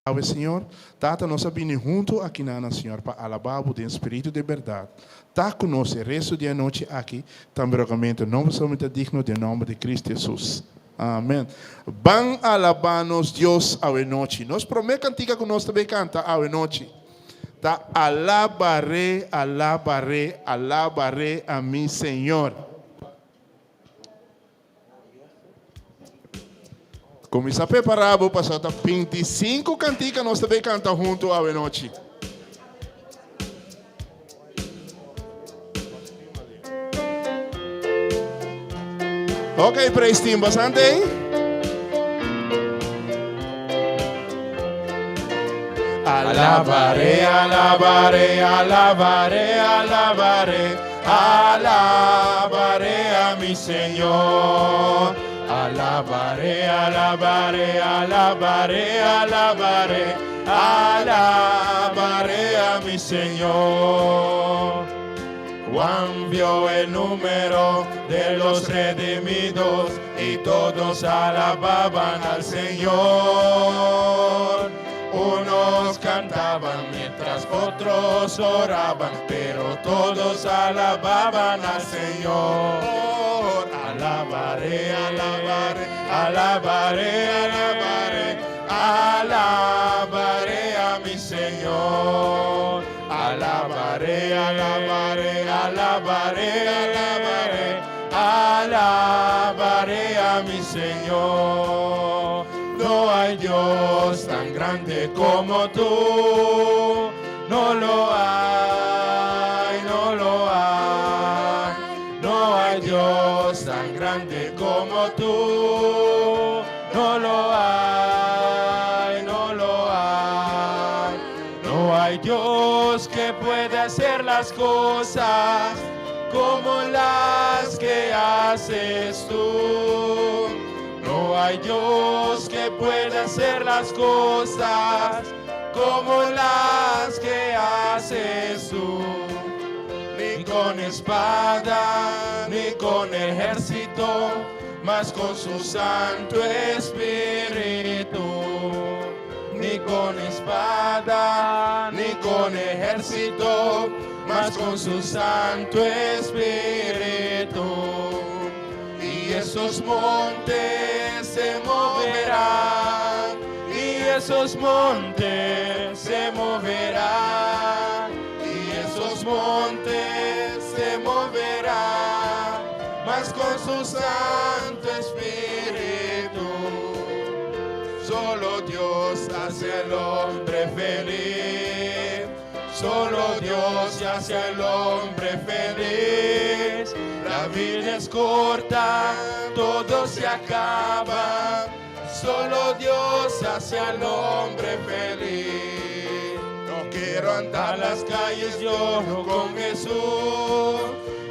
Awe, Señor, Tata, nos a bini huntu akinana, Señor, pa alabá Bo den spiritu di bèrdat. Ta ku nos e restu di e anochi aki, tambe rogamentu no pasobra mi ta digno, den nòmber di Cristo Hesus. Amen. Ban alabá nos Dios awe nochi. Nos promé kantika ku nos ta bay kanta awe nochi ta Alabaré, alabaré, alabaré a mi Señor. Kuminsá prepará bo pasobra ta 25 kantika nos ta bay kanta huntu awe nochi. Ok, praise team, bastante ahí? Alabaré, alabaré, alabaré, alabaré. Alabaré a mi Señor. Alabaré, alabaré, alabaré, alabaré, alabaré a mi Señor. Juan vio el número de los redimidos y todos alababan al Señor. Unos cantaban mientras otros oraban, pero todos alababan al Señor. Alabaré, alabaré, alabaré, alabaré, alabaré a mi Señor. Alabaré, alabaré, alabaré, alabaré, alabaré a mi Señor. No hay Dios tan grande como tú, no lo hay, no lo hay. No hay Dios tan grande como tú, no lo hay, no lo hay. No hay Dios que pueda hacer las cosas como las que haces tú. No hay Dios que pueda hacer las cosas como las que haces tú. Ni con espada, ni con ejército, mas con su Santo Espíritu. Ni con espada, ni con ejército, mas con su Santo Espíritu. Y esos montes se moverán, y esos montes se moverán, y esos montes se moverán, mas con su Santo Espíritu. Solo Dios hace al hombre feliz. Solo Dios hace al hombre feliz. La vida es corta, todo se acaba. Solo Dios hace al hombre feliz. No quiero andar las calles lloro con Jesús.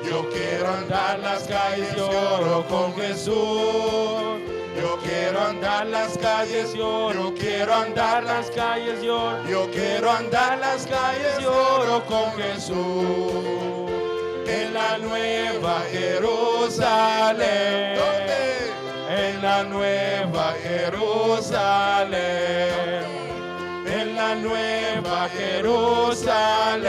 Yo quiero andar las calles lloro con Jesús. Yo quiero andar las calles lloro, quiero andar las calles lloro, yo quiero andar las calles lloro con Jesús. En la nueva Jerusalén. ¿Dónde? En la nueva Jerusalén. En la nueva Jerusalén.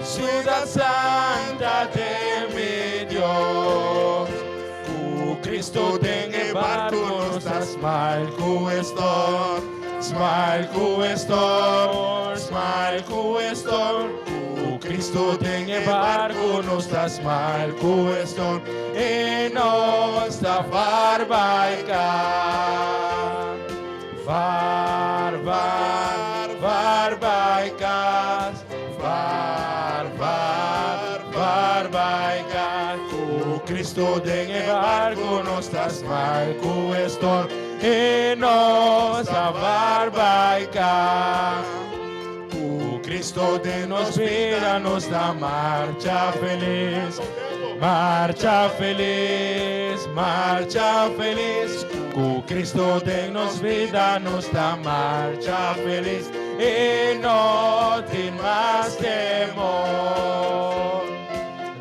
Ciudad santa de mi Dios. Ku Cristo den e barco nos ta smile ku e storm, smile ku e storm, smile ku e storm. Ku Cristo den e barco nos ta smile ku e storm i nos ta far bai kas. Far, far, far bai kas. Far, far, far bai kas. Ku Cristo den e barco nos ta smile ku e storm i nos ta far bai kas. Ku Cristo den nos bida nos ta marcha felis, marcha felis, marcha felis. Ku Cristo den nos bida nos ta marcha felis i no tin mas temor.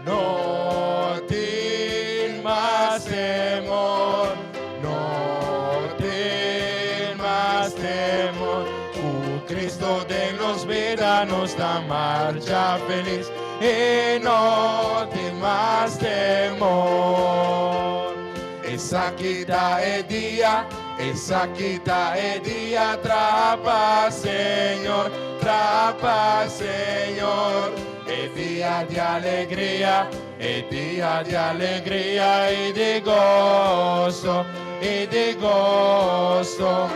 No tin mas temor, no tin mas temor. Cristo den nos bida nos ta marcha felis i no tin mas temor. Esaki ta e dia, esaki ta e dia, trapa Señor, trapa Señor. E dia di alegria, e dia di alegria i di goso, i di goso.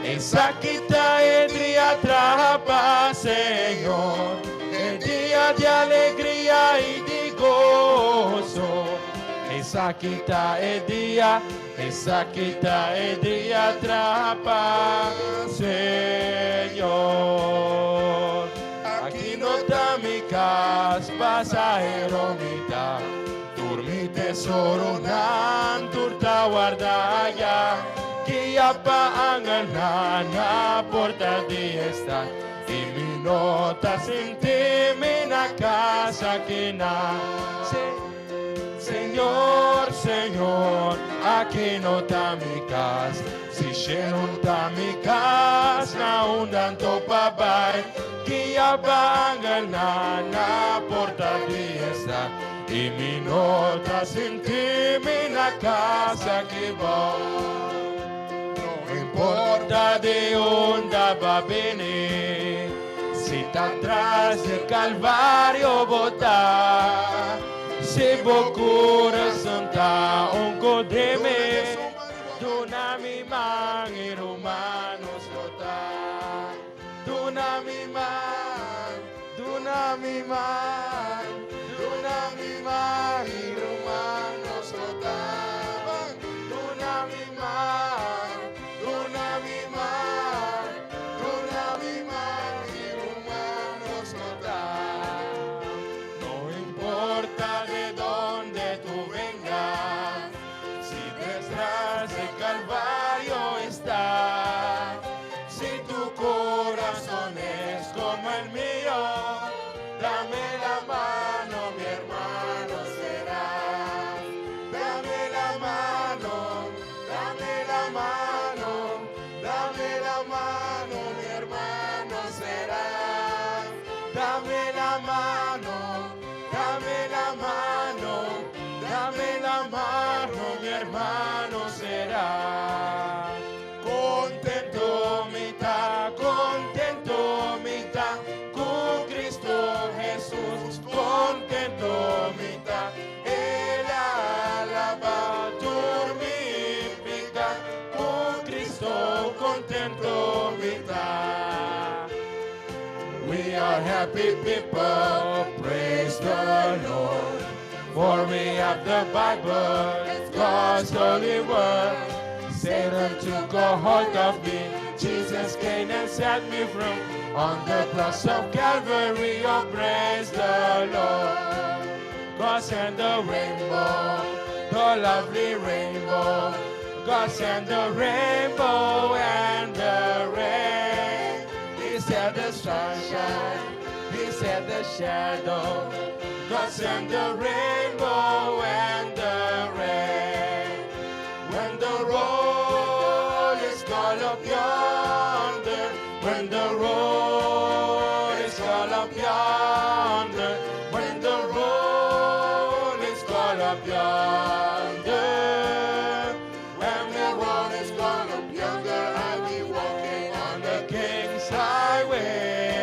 Esaki ta e dia, trapa Señor, e dia di alegria i di goso. Esaki ta e dia, esaki ta e dia, trapa Señor. Aki no ta mi kas, pasahero mi ta. Tur mi tesoronan, tur ta wardá aya. Guiá pa angelnan na porta di e stat. I mi no ta sinti mi na kas aki na. Señor, Señor, aki no ta mi kas. Si shelu ta mi kas, na unda anto pa bai. Guiá pa angelnan na porta di e stat. I mi no ta sinti mi na kas aki bou. No importa di unda b'a bini, si ta tras di Kalvario bo ta. Si bo kurason ta un ku mi, duna mi man i ruman nos lo ta. Duna mi man, duna mi man, duna mi man i ruman nos lo ta. Duna mi man, duna mi man, duna mi man i ruman nos lo ta. No importa de dónde tú vengas, si detrás del Calvario está, si tu corazón es como el mío, dame la mano, mi hermano será. Dame la mano, dame la mano, dame la mano, mi hermano será. Dame la mano, dame la mano, dame la mano, mi hermano será. Kontentu mi ta, kontentu mi ta, ku Cristo Jesus, kontentu mi ta. El a laba tur mi piká, ku Cristo kontentu mi ta. We are happy people, praise the Lord. For we have the Bible, God's holy word. Satan took a hold of me, Jesus came and set me free. On the cross of Calvary, oh praise the Lord. God sent the rainbow, the lovely rainbow. God sent the rainbow and the rain. He said the sunshine, he said the shadow. God sent the rainbow and the rain. When the roll is called up yonder, when the roll is called up yonder, when the roll is called up yonder, when the roll is called up yonder, I'll be walking on the King's highway.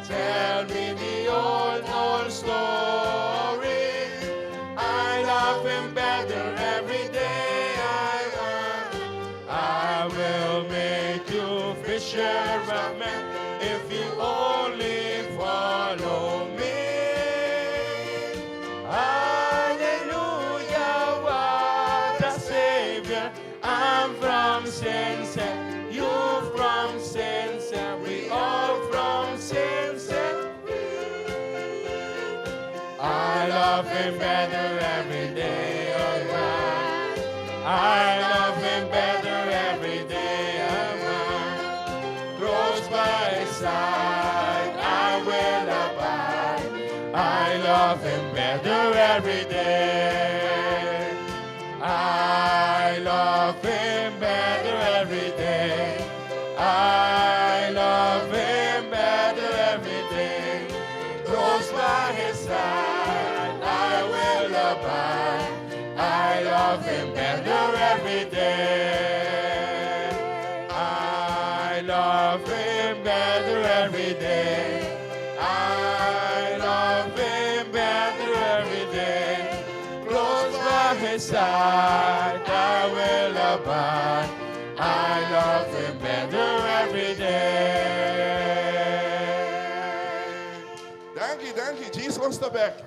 Tell me the old, old story. I love him better every day. I will make you fisher of men if you only follow me. Hallelujah, what a Savior. I'm from sin, you from sin, we all from sin. I love him better every day. Oh, I love him better every day. Oh, close by his side, I will abide. I love him better every day. I love him better every day. I day. I love him better every day. I love him better every day. Close by his side, I will abide. I love him better every day. Danki, danki. Jesus ta back.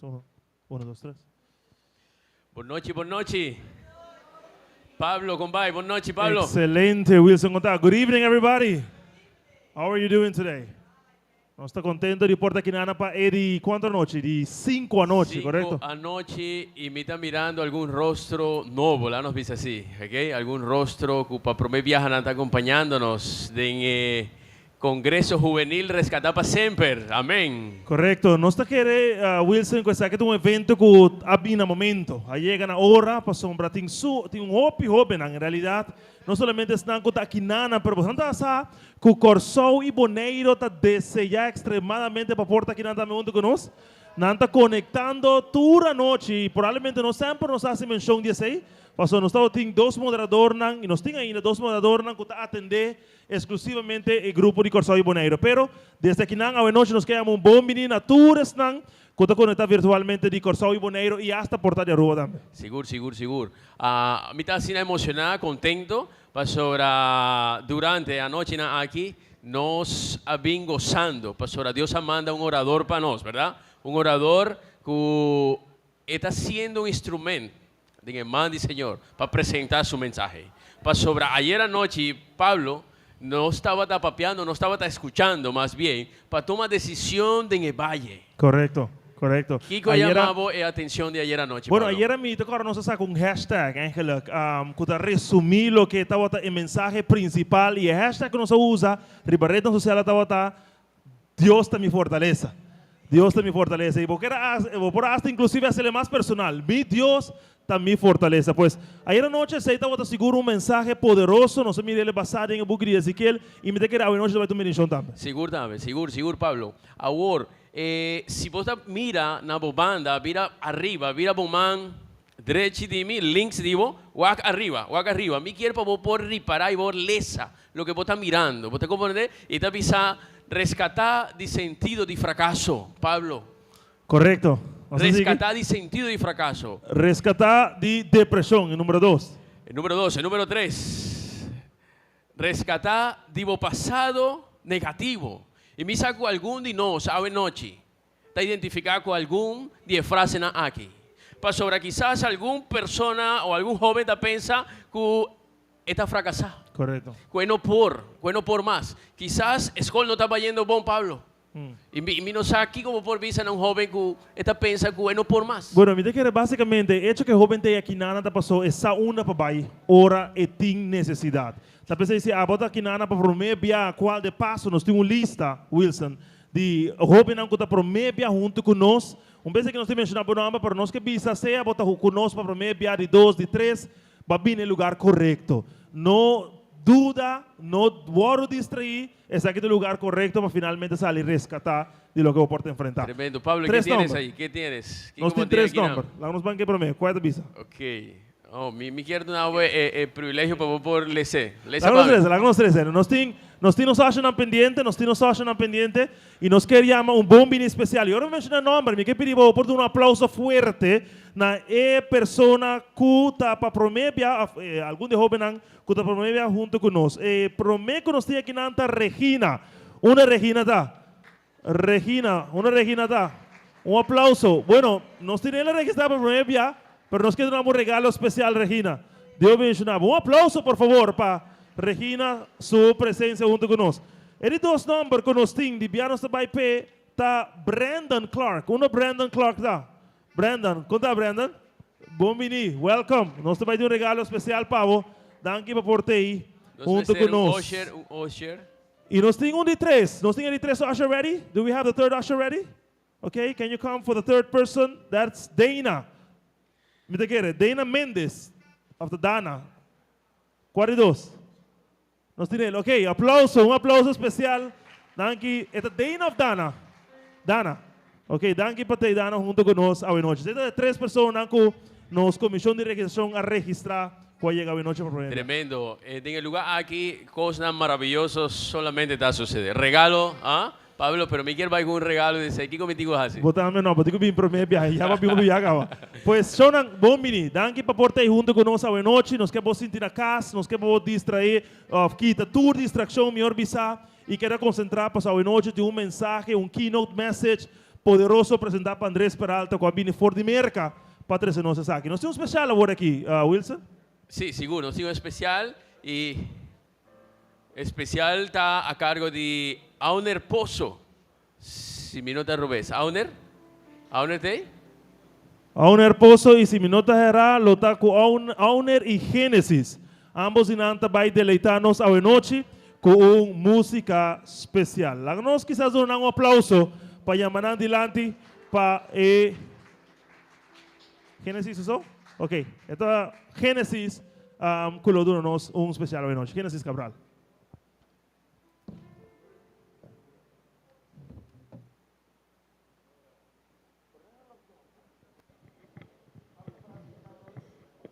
Uno, uno, dos, tres. Bon nochi, bon nochi. Pablo, kon bai. Bon nochi, Pablo. Excelente, Wilson kon ta. Good evening, everybody. How are you doing today? Nos ta contento di por ta aki pa e di cuanto anochi? Di 5 anochi, 5 correcto? Anochi y mi ta mirando algun rostro nobo, laga nos bisa asina, ok? Algun rostro cu pa prome biaha ta acompañando nos den Congreso Juvenil Rescata pa Semper. Amen. Correcto. Nos ta kere, Wilson, cu esaki ta un evento cu a bin na momento. A yega na ora, pasobra tin su, tin un hopi hoben, en realidad, no solamente esnan cu ta aki nana, pero boso ta sa cu Corsou y Boneiro ta desea extremadamente pa por ta aki nan tambe hunto cu nos. Nan ta conectando tur anochi y probablemente no semper nos haci mencion di esey. Paso nos tin dos moderadornan y nos tin ainda dos moderadornan cu ta atende exclusivamente e grupo di Corsou y Boneiro. Pero desde aki nan anochi nos kier un bon bini na tur esnan cu ta conecta virtualmente di Corsou y Boneiro y hasta por ta di Aruba tambe. Sigur, sigur, sigur. Mi ta asina emociona, contento, pasobra durante anochi nan aki nos a bin gozando. Pasobra Dios a manda un orador pa nos, berdad? Un orador cu ta siendo un instrumento den man di Señor pa presenta su mensahe. Pasobra ayera anochi, Pablo no tabata papiando, no tabata scuchando, mas bien, pa tuma decision den valle. Correcto, correcto. Kico Ayera- a yama e atencion di ayera anochi, Bueno, Pablo? ayera mi awor nos a saca un hashtag, eigenlijk, cu ta resumi loke tabata e mensahe principal y e hashtag cu nos a usa, riba red social tabata "Dios ta mi fortalesa". "Dios ta mi fortalesa". Y bo por hasta inclusive haci mas personal. "Mi Dios ta mi fortalesa". Pues, ayera anochi esey tabata sigur un mensahe poderoso. Nos a mira e basa den buki di Ezekiel y mi ta kere anochi bay tin bendicion tambe. Sigur tambe, sigur, sigur, Pablo. Awor, si bo mira na bo banda, mira ariba, mira bo man drechi di mi, links di bo, wak ariba, wak ariba. Mi kier pa bo por ripara y bo lesa loke bo ta mirando. Bo ta comprende? E ta bisa "rescata di sentido di fracaso", Pablo. Correcto. Rescata di sentido di fracaso. Rescata di depresion, e number 2. E number 2, e number 3. Rescata di bo pasado negativo. Y mi sa cu algun di nos, anochi, ta identifica cu algun di e frasenan aki. Pasobra kisas algun persona of algun hoben ta pensa cu e ta fracasa. Cu no por, cu no por mas. Kisas scol no ta bayendo bon, Pablo. Y mi no sa aki con por bisa un hoben cu ta pensa cu no por mas. Bueno, mi ta kere basicamente, hecho cu hoben ta aki nana ta paso e sa unda pa bay ora e tin necesidad. Ta pensa si abo ta aki nana pa prome bia, cual de paso nos tin un lista, Wilson, di hobennan cu ta prome bia hunto cu nos. Un bes cu nos tin menciona bo nomber, pero nos kier bisa sea bo ta cu nos pa prome bia, di dos, di tres, bo a bin na lugar correcto. No duda, no wordo distrai, esaki ta e lugar correcto pa finalmente sali rescata di loke bo por enfrenta. Tremendo. Pablo, Tres ¿qué tienes nomber. ahí? ¿Qué tienes? Nos tin tres nomber. Laga nos ban cu prome. Cual ta bisa? Ok. Oh, mi kier duna e privilegio pa por lesa. Lesa, Laga nos Pablo. lesa, laga nos lesa. Nos tin nos pendiente, nos tin nos pendiente y nos kier yama un bon bini especial. Y awor mi menciona nomber, mi kier pidi por un aplauso fuerte na e persona cu ta pa prome bia, algun di hobennan cu ta prome bia hunto cu nos. E prome cu nos tin aki nan ta Regina. Unda Regina ta? Regina, unda Regina ta? Un aplauso. Bueno, nos tin el registra pa prome bia, pero nos kier duna un regalo especial, Regina. Dios bendiciona. Un aplauso, por favor, pa Regina, su presencia hunto cu nos. E di dos nomber cu nos tin, di bia nos ta bay pe, ta Brandon Clark. Unda Brandon Clark ta? Brandon, kon ta Brandon? Bon bini, welcome. Nos ta bai di un regalo spesial pa bo. Danki pa por t'ei Nos hunto mester ku un nos. usher, un usher. I nos tin un di tres. Nos tin e di tres usher ready? Do we have the third usher ready? Okay, can you come for the third person? That's Dana. Mi ta kere, Dana Mendez, of ta Dana. Kua di dos? Nos tin el. Ok, aplauso, un aplauso especial. Danki. E ta Dana of Dana? Dana. Ok, danki pa tei Dana hunto ku nos awe nochi. Esei ta e tres personanan ku nos komishon di registrashon a registrá ku a yega awe nochi pa promé bia. Tremendo. Den e lugá aki kosnan maraviyoso solamente ta sucede. Regalo, ah? Pablo, pero mi kier bai ku un regalo di esei. Kiko mi tin ku hasi? Bo tambe no, bo tin ku bin promé biaha. Ya bo a bin hopi biaha kaba. Pues, shownan, bon bini. Danki pa por ta ei huntu ku nos awenochi. Nos ke bo sinti na kas, nos ke bo distraé òf kita tur distrakshon, mihor bisá, i keda konsentrá pasobra awenochi tin un mensahe, un keynote message poderoso presentá pa Andrés Peralta ku a bini for di Merka pa trese nos esaki. Nos tin un spesial awor aki, Wilson? Sí, sigur. Nos tin un espesial i Especial ta a cargo di Auner Pozo, si mi no ta robes. Auner? Auner ta ei? Auner Pozo y si mi no ta herá lo ta cu Auner y Genesis. Ambos di nan ta bay deleita nos awenochi cu un musica special. Laga nos kisas duna nan un aplauso pa yama nan dilanti pa e. Genesis eso? Ok, e ta Genesis um, ku lo duna nos un spesial awe nochi. Genesis Cabral.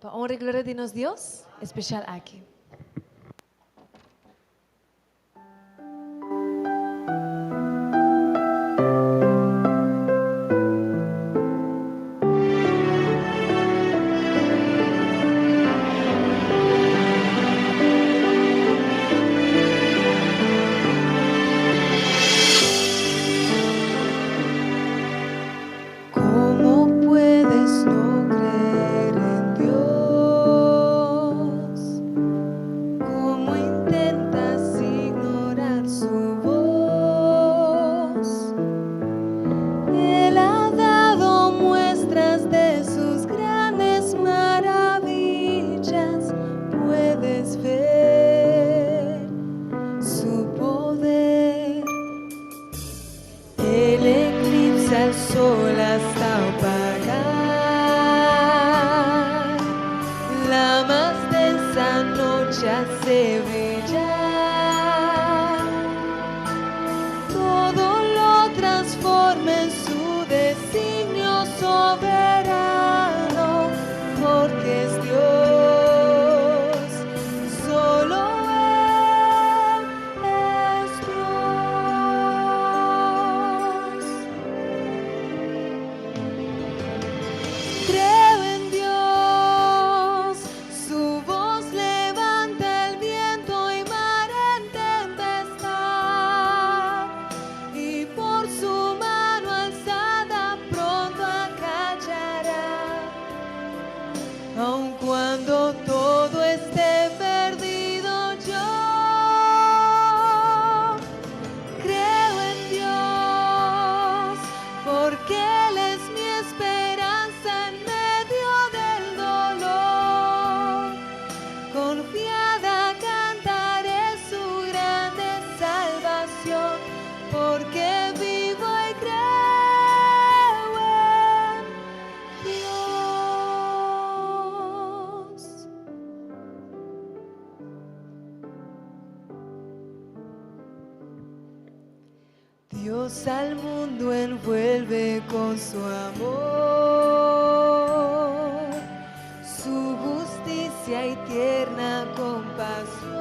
Pa honra y gloria di nos Dios, especial aki. ¿Cómo puedes no creer en Dios? ¿Cómo intentas ignorar su voz? Él ha dado muestras de sus grandes maravillas. Puedes ver su poder. El eclipsa al sol hasta opacar la más densa noche hace brillar. Todo lo transforma en su designio soberano, porque es Dios, solo Él es Dios. Creo en Dios, su voz levanta el viento y mar en tempestad, y por su mano alzada pronto acallará. Aun cuando todo esté perdido, yo creo en Dios, porque Él es mi esperanza en medio del dolor. Confiada cantaré su grande salvación, porque vivo y creo en Dios. Dios al mundo envuelve con su amor, su justicia y tierna compasión.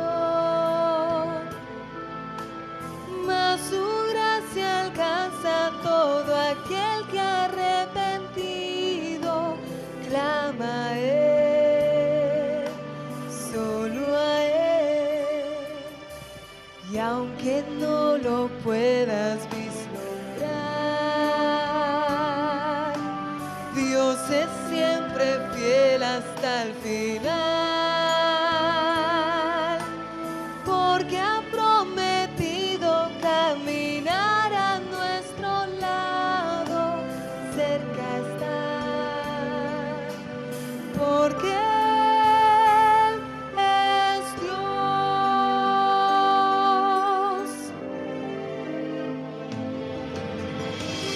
Mas su gracia alcanza a todo aquel que arrepentido clama a Él, solo a Él. Y aunque no lo puedas vislumbrar, Dios es siempre fiel hasta el final, porque ha prometido caminar a nuestro lado, cerca está. Porque Él es Dios.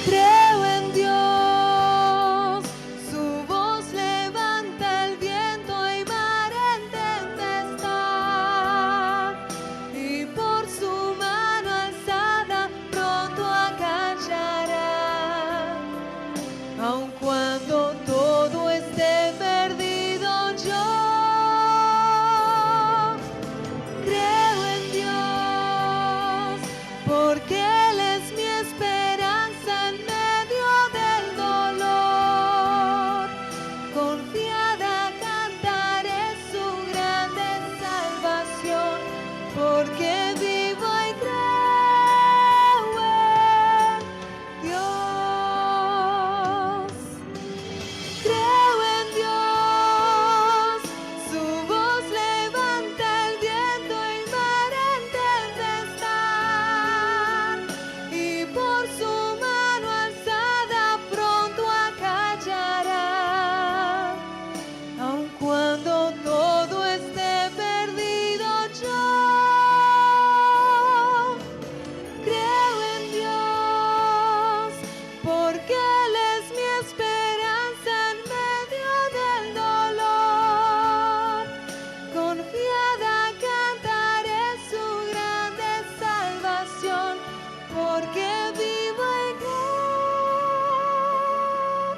Creo en Dios, su voz levanta el viento y mar en tempestad, y por su mano alzada pronto acallará. Aun cuando todo esté perdido, yo creo en Dios, porque Él es mi esperanza en medio del dolor. Confiada cantaré su grande salvación, porque vivo y creo en Dios. Creo en Dios, su voz levanta el viento y mar en tempestad, y por su mano alzada pronto acallará. Aun cuando todo esté perdido, yo creo en Dios, porque Él es mi esperanza en medio del dolor. Confiada cantaré su grande salvación, porque vivo y creo en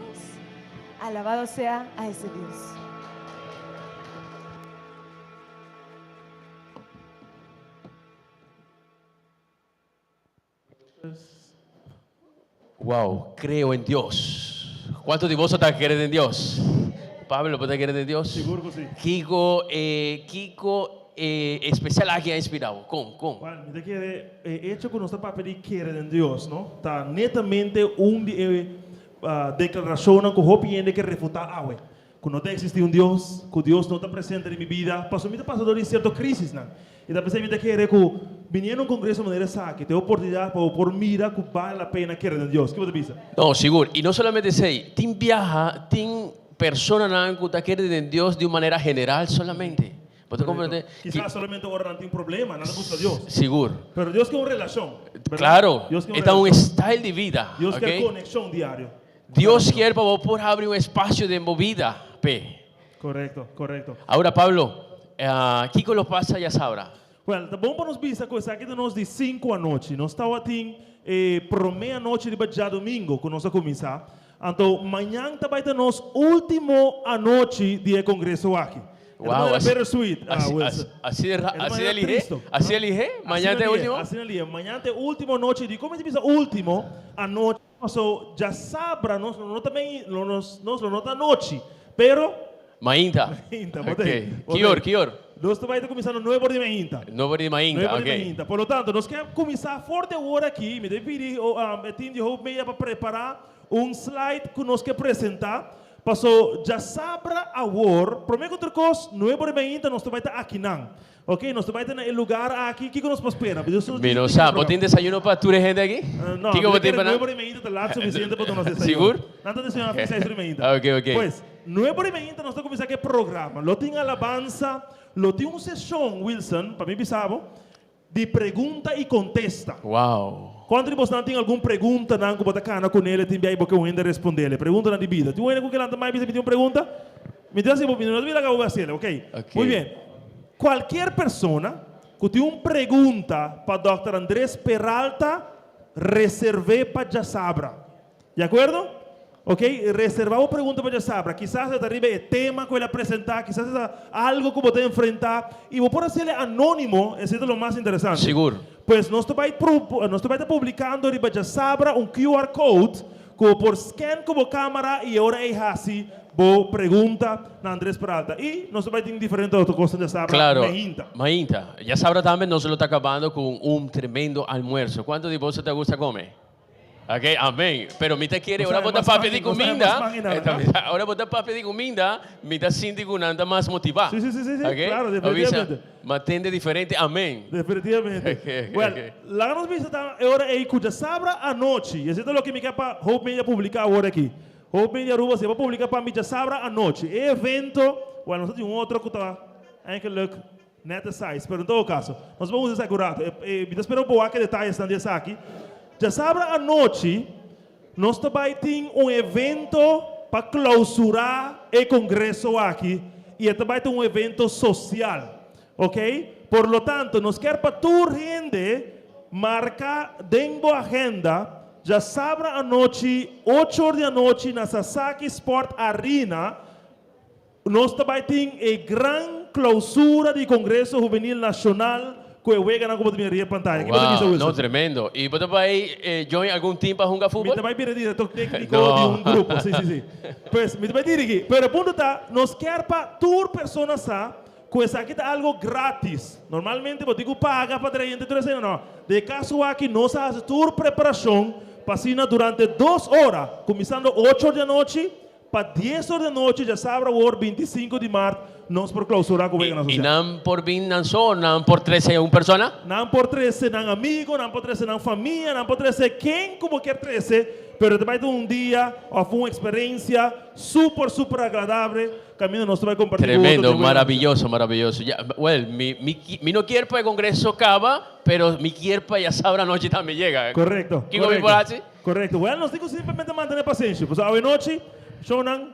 Dios. Alabado sea a ese Dios. Wow, creo en Dios. Kuantu di boso ta kere den Dios? Pablo, bo ta kere den Dios? Sigur ku si. Kiko, eh, espesial aki a inspirá? Kon? Bueno, mi ta kere hecho ku nos ta papia di kere den Dios, no? Ta netamente un di e deklarashonnan ku hopi hende ke refutá awe. Ku no ta eksistí un Dios, ku Dios no ta presente den mi bida, pasobra mi ta pasa dor di sierto krisisnan. I ta p'esei mi ta kere ku biniendo un kongreso manera esaki, ta e oportunidat pa bo por mira ku bale la pena kere den Dios. Ke bo ta bisa? No, sigur. I no solamente esei, tin biaha, tin personanan ku ta kere den Dios di un manera general solamente. Bo ta comprende? Kisas solamente ora nan tin problema, nan ta buska Dios. Sigur. Pero Dios ke un relashon, berdad? Claro. Dios ke un E ta un relashon. style di bida. Dios ke Ok? konekshon diario. Dios kier pa bo por habri un espasio den bo bida p'e. Korekto, korekto. Ahora Pablo, kiko lo pasa djasabra? Wèl, ta bon pa nos bisa ku esaki ta nos di sinku anochi. Nos tabatin e promé anochi riba djadumingu ku nos a kuminsá. Anto mañan ta bai ta nos último anochi di e kongreso aki. E ta manera bittersweet, Wilson. Así de lihé? Así de lihé? Mañan ta e último? Asina lihé. Mañan ta e último anochi. Dikon mi ta bisa último anochi? Paso djasabra nos lo no ta ben, nos lo no ta anochi, pero. Mainta. Mainta, bo ta Ok. Ki or, ki or? Nos ta bai ta kuminsá na nuebe or di mainta. Nuebe or di mainta, Nuebe or di ok. mainta. Por lo tanto, nos ke kuminsá for di awor aki, mi ta pidi e team di Hope Media pa prepará un slide ku nos ke presentá, paso djasabra awor, promé ku tur kos, nuebe or di mainta nos ta bai ta akinan. Ok, nos ta bai ta na e lugar aki, kiko nos por spera? Mi no sa, bo tin desayuno pa tur e hende aki? No, Kiko mi bo ta tin kere pa nan? nuebe ora i meinta ta lat sufisiente pa duna nos desayuno. Sigur? Nan ta desayuná after seis ora i meinta. Ok, ok. Pues, nuebe ora i meinta nos ta kuminsá ku e programa. Lo tin alabansa, lo tin un seshon, Wilson, pa mi bisa bo, di pregunta i kontesta. Wow. Kuantu di bosnan tin algun preguntanan ku bo ta kana kuné le tin bia i bo ke un hende respondele? Preguntanan di bida. Tin un hende ku ke lanta mai bisa mi tin un pregunta? Mi ta hasi bo mi no ta bira ka bo hasiel, ok. Ok. Muy bien. Cualkier persona cu tin un pregunta pa Dòkter Andrés Peralta reserv'é pa djasabra. Di acuerdo? Ok, reserva bo pregunta pa djasabra. Kisas e ta riba e tema cu el a presenta, kisas e ta algo cu bo ta enfrenta y bo por hasiel anonimo, esey ta lo mas interesante. Sigur. Pues nos ta bay nos ta bay ta publicando riba djasabra un QR code Ku bo por scan ku bo kamara i e ora ei hasi bo pregunta na Andres Peralta. I nos ta bai tin diferente otro kosnan djasabra Claro, mainta. mainta. Djasabra tambe nos lo ta kabando ku un tremendo almuerso. Kuantu di boso ta gusta kome? Ok, amén. Pero mi ta kere, Nos ora sabe bo ta mas papia di man, nos sabe kuminda, mas man i nada, eh, ora bo ta papia di kuminda, mi ta sinti ku nan ta mas motivá. Sí, sí, sí, sí, sí, Ok? claro, Bo bisa, definitivamente. Ma tende diferente, amén. Definitivamente. Ok, ok, Well, ok. laga nos bisa ta e ora ei ku djasabra anochi, i esei ta loke mi ke pa Hope Media publiká awor aki. Hope Media Aruba si a publiká pa mi djasabra anochi. E evento, well, nos ta tin un otro ku ta eigenlijk net e size, pero en todo caso, nos por usa esaki un rato. E, mi ta spera bo wak e detayesnan di esaki. Djasabra anochi, nos ta bai tin un evento pa klausurá e kongreso aki i e ta bai ta un evento sosial. Ok? Por lo tanto, nos kier pa tur hende marka den bo agenda djasabra anochi ocho or di anochi na Sasaki Sport Arena, Nos ta bai tin e gran clausura di Congreso Juvenil Nacional cu e weganan cu bo ta mira riba e pantaya. Ki bo ta bisa, Wow, Wilson? no, tremendo. Y bo ta bai join algun team pa hunga Mi futbol? ta bai bira director tecnico di un grupo, si, si, si. Pues, mi ta bai dirigi. Pero e punto ta, nos kier pa tur persona sa cu esaki ta algo gratis. Normalmente bo tin cu paga pa trae tur esei. No, den e caso aki nos a haci tur preparacion pa asina durante dos ora, cuminsando ocho or di anochi, Pa dies or di anochi djasabra awor 25 di mart nos por clausura cu Weganan I Social. nan por bin nan so o nan por trece un persona? Nan por trece nan amigo, nan por trece nan famia, nan por trece ken cu bo kier trece, pero ta bay ta un dia of un experiencia super super agradable caminda nos ta bay comparti cu otro Tremendo, den Weganan Social. maravilloso, maravilloso. Ya, well, mi, mi, mi no kier pa e congreso caba, pero mi kier pa djasabra anochi tambe yega. Correcto, Kico mi correcto. por haci? Korekto. Wèl, nos tin ku simplemente mantené pasenshi. Pasobra awenochi, shownan,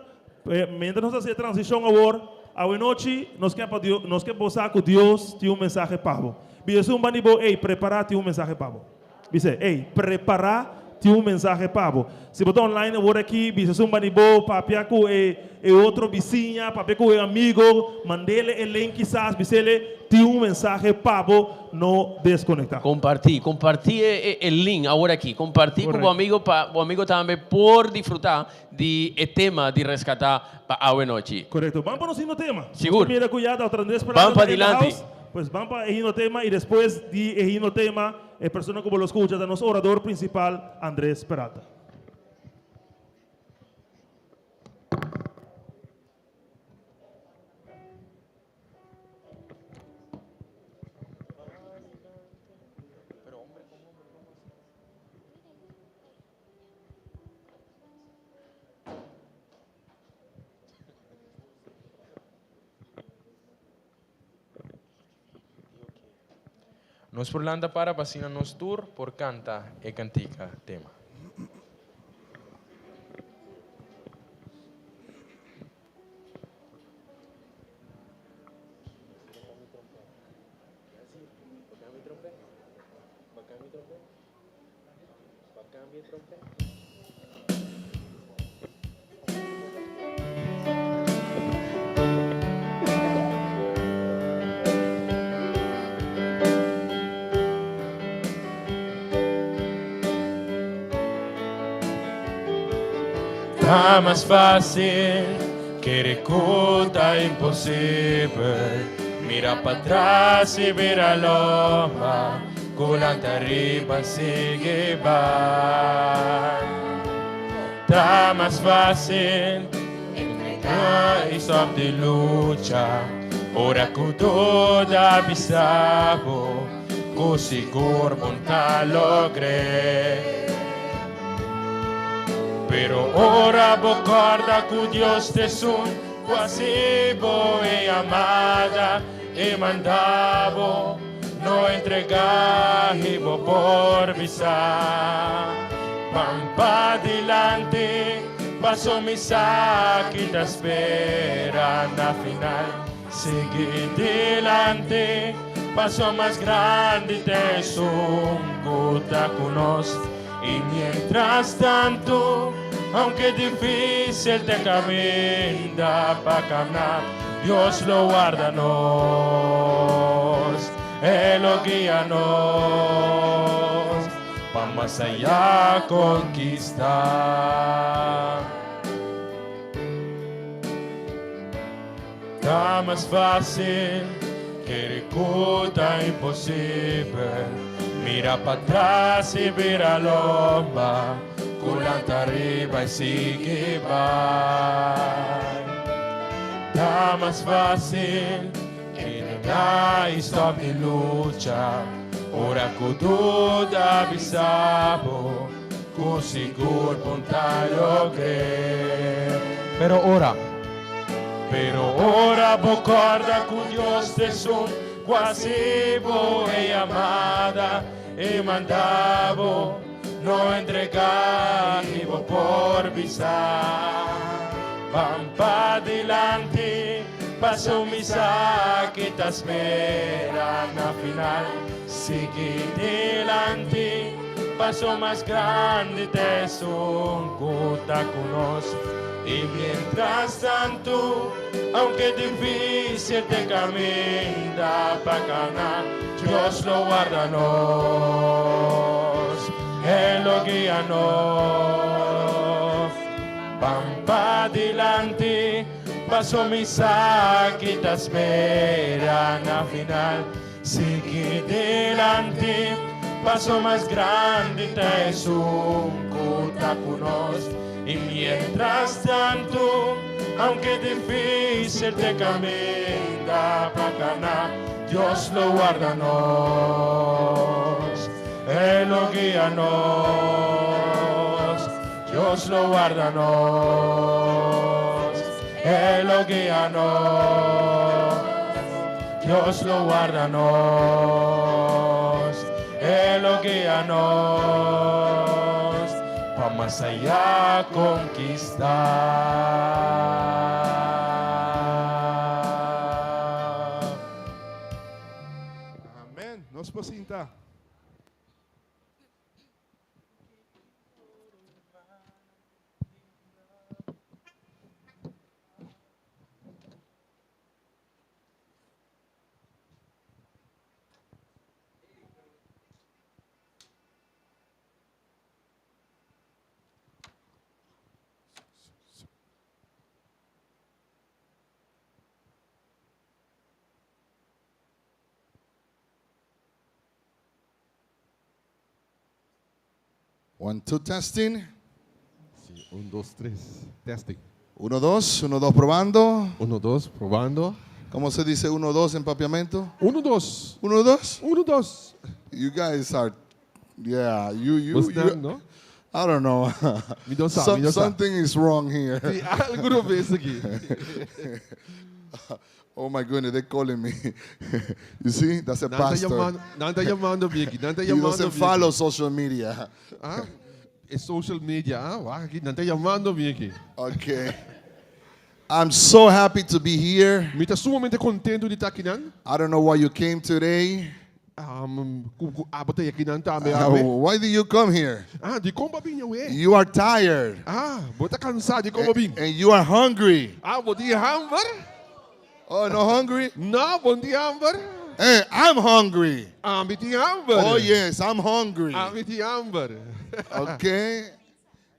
mientras nos ta hasi e transishon awor, awenochi nos ke pa Dios, nos ke bo sa ku Dios tin un mensahe pa bo. Bisa esun ban di bo, Ey, prepará, tin un mensahe pa bo. Bis'é, Ey, prepará, tin un mensahe pa bo. Si bo ta online awor aki, bisa esun ban di bo, papia ku e e otro bisiña, papia ku e amigo, mand'ele e link kisas, bis'ele, Tin un mensahe pa bo, no desconecta. Comparti, comparti e e link awor aki. Comparti cu bo amigo pa bo amigo tambe por disfruta di e tema di rescata pa awe nochi. Correcto. Ban pa nos hino tema. Sigur. Nos ta mira cu ya Dòkter Andres Peralta Ban pa ta in the dilanti. house. Pues ban pa e hino tema y despues di e hino tema e persona cu bo lo scucha ta nos orador principal Andres Peralta. Nos por lanta para pa asina nos tur por canta e cantica tema. Ta mas fácil kere ku ta imposibel Mira patras i bira lomba Ku lanta riba sigui bai Ta mas fácil entrega i stop di lucha Ora ku duda bisa bo Ku sigur bo ta logr'é. Pero ora bo corda cu Dios t'esun cu haci bo e yamada e manda bo, no entrega y bo por bisa, Ban padilanti, paso mi sa ki ta spera na final. Sigui dilanti, paso mas grandi t'esun cu ta cu nos. I mientras tanto, aunke difícil t'e caminda pa camna, Dios lo warda nos, E lo guia nos pa mas allá conquista. Ta mas fácil kere ku ta imposibel. Mira patras i bira lomba, ku lanta riba i sigui bai. Ta mas fásil entregá i stòp di lucha, ora ku duda bisa bo ku sigur bo no ta logr'é. Pero ora, pero ora bo kòrda ku Dios ta esun ku a hasi bo e yamada i manda bo, no entregá i bo por bisa, Ban padilanti, paso mi sa ki ta spera na final. Sigui dilanti, paso mas grandi ta esun ku ta ku nos. I mientras tantu, aunke difísil t'e kaminda pa kana, Dios lo warda nos, E lo guia nos. Ban padilanti, paso mi sa ki ta spera na final. Sigui dilanti, paso mas grandi ta esun ku ta ku nos. I mientras tantu, aunke difísil t'e kaminda pa kana, Dios lo warda nos, E lo guia nos. Dios lo warda nos, E lo guia nos. Dios lo warda nos, E lo guia nos, pa mas ayá konkistá. Amén. Nos por sinta. One, two, testing. Sí, un, dos, tres. Testing. Uno, dos, uno, dos, probando. Uno, dos, probando. ¿Cómo se dice uno, dos en papiamento? Uno, dos. Uno, dos. Uno, dos. You guys are, yeah, you, you, Bosnan, you no? I don't know. Mi no sa, mi no sa. Something is wrong here. Tin algu robes aki. Oh my goodness, they're calling me. You see, that's a Nan ta pastor. yamando, nan ta yamando mi aki, nan ta He yamando doesn't mi aki. follow social media. Ah, e social media, ah, wak aki, nan ta yamando mi aki. Okay. I'm so happy to be here. Mi ta sumamente kontentu di ta akinan. I don't know why you came today. Um, ku ku abo ta akinan tambe awe. Why did you come here? Ah, dikon bo a bin awe? You are tired. Ah, bo ta kansá, dikon bo a bin? And you are hungry. Ah, bo tin hamber? Oh, no hungry? No, bo no tin hamber. Hey, I'm hungry. Ami tin hamber. Oh, yes, I'm hungry. Ami tin hamber. Okay.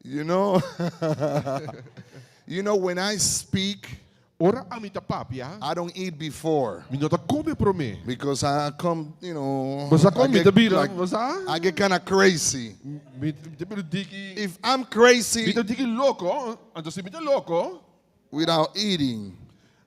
You know, you know, when I speak, Ora ami ta papia, I don't eat before mi no ta kome promé. because I come, you know, Bo sa I kon mi get, ta bira, like, bo sa? I get kind of crazy. Mi ta bira tiki, If I'm crazy mi ta tiki loko, anto si mi ta loko, without eating,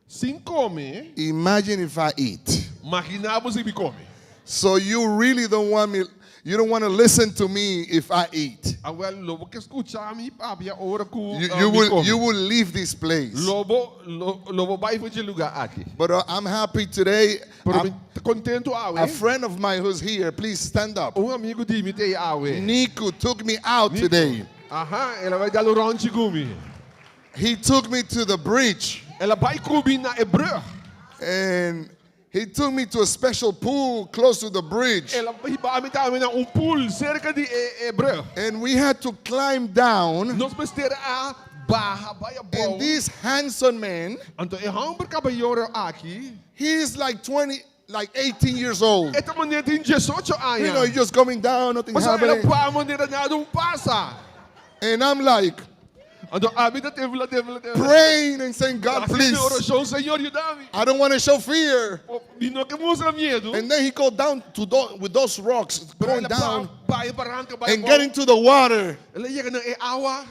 sin kome, imagine if I eat. imaginá bo si mi kome. So you really don't want me, you don't want to listen to me if I eat. Awèl, lo bo ke skucha mi papia ora ku You, ah, you mi will, kome. you will leave this place. Lo bo, lo, lo bo bai for di e lugá aki. But I'm happy today. Pero I'm- mi ta kontentu awe. a friend of mine who's here, please stand up. Un amigu di mi t'ei awe. Niku took me out Nico. today. Aha, el a bai dal un rònchi ku mi. He took me to the bridge El a bai ku mi na e brùg. and he took me to a special pool close to the bridge. El a hiba mi tambe na un pool serka di e, e brùg. And we had to climb down. Nos mester a baha bai abou. And this handsome man, Anto e hòmber kabayero aki, he's like 20, like 18 years old. e ta manera tin 18 aña. You know, he's just coming down, nothing Mas el a happening. baha manera nada no pasa. And I'm like, Anto ami ta tembla, tembla, tembla. Praying and saying, God, Hasiendo please. orashon, Señor, yuda mi. I don't want to show fear. Mi no ke mustra miedu. And then he go down to with those rocks, Pero going down bai baranka, bai and get into the water. El a yega na e awa.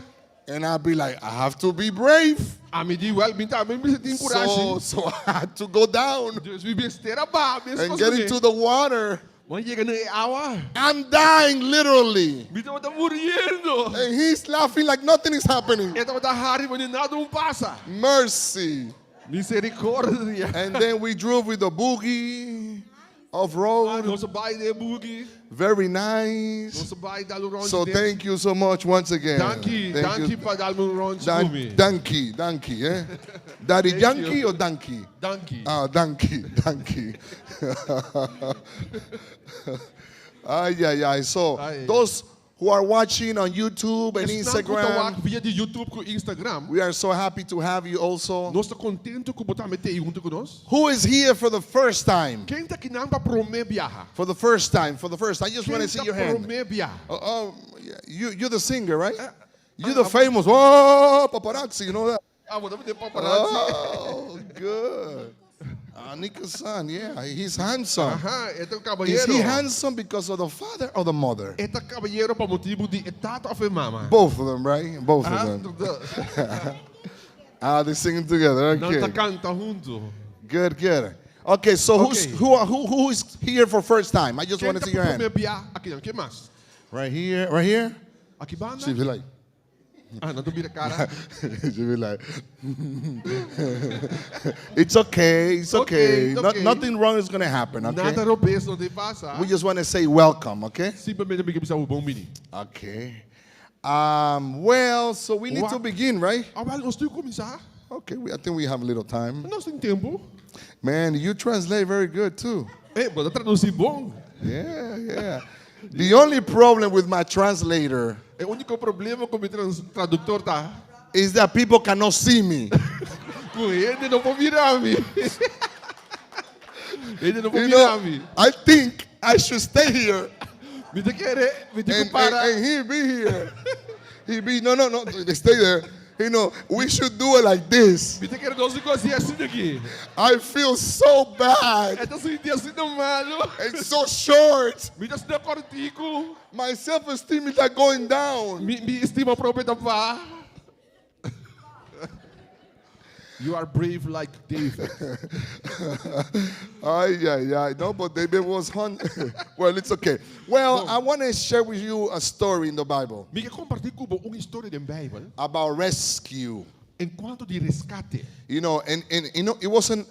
And I'll be like, I have to be brave. Ami di, well, mi tambe mester tin So, kurashi. so I had to go down Dus mi mester a baha, and get into the water. M'a yega na e awa. I'm dying literally. Mi tabata muriendo. And he's laughing like nothing is happening. E tabata hari, manera nada no a pasa. Mercy. Miserikòrdia. And then we drove with the buggy off road. Nos a bai den buggy. Very nice. Nos a bai dal un rònt. So thank you so much once again. Danki, Thank danki you. pa dal un rònt Dan ku mi. Danki, danki, eh? Daddy Thank Yankee you. or Danki? Danki. Ah, danki, danki. Ay, ay, ay. So, Ay. those who are watching on YouTube and Esnan ku ta Instagram, wak via di YouTube ku Instagram. we are so happy to have you also. Nos ta kontentu ku bo tambe t'ei huntu ku nos. Who is here for the first time? Ken ta akinan pa promé biaha? For the first time, for the first time. I just want to Ken see ta your hand. promé biaha? Oh, oh, yeah. You're the singer, right? You're the famous, oh, paparazzi, you know that? Ah, bo ta paparazzi. Oh, good. Anika-san, yeah, he's handsome. Aha, e ta Is kabayero. he handsome because of the father or the mother? E ta kabayero pa motibu di e tata òf e mama? Both of them, right? Both Ah, of them. Ah, they're singing together. Nan ta Okay. kanta huntu. Good, good. Okay, so who's Okay. who, are, who is here for first time? I just Ken want to ta see your hand. promé biaha akinan? Ken mas? Right here, right here. Aki banda? She'd be like, Ah, nan ta bira kara. She'd be like, it's okay, it's Okay, okay. it's No- okay. nothing wrong is gonna happen, okay? Nada robes no ta pasa. We just want to say welcome, okay? Simplemente mi ke bisa bon bini. Okay. Well, so we need to begin, right? Ah, well, nos tin ku kuminsá. Okay, I think we have a little time. Nos tin tempu. Man, you translate very good too. Eh, bo ta tradusí bon. Yeah. The only problem with my translator E úniko problema ku mi traduktor ta. is that people cannot see me. Ku hende no por mira mi. Hende no por You know, mira mi. I think I should stay here Mi ta kere, mi tin and, para. and he be here. He be, no, no, no, stay there. We should do it like this. Mi ta kere nos hasi asina aki. I feel so bad. E ta sinti asina malu. It's so short. Mi ta sinti kòrtiku. My self-esteem is like going down. Mi, mi estima propio ta baha. You are brave like David. Ay, ay, ay. No, but David was hun. Well, it's okay. Well, I want to share with you a story in the Bible Mi ke kompartí ku bo un historia den Beibel about rescue. enkuanto di reskate. And it wasn't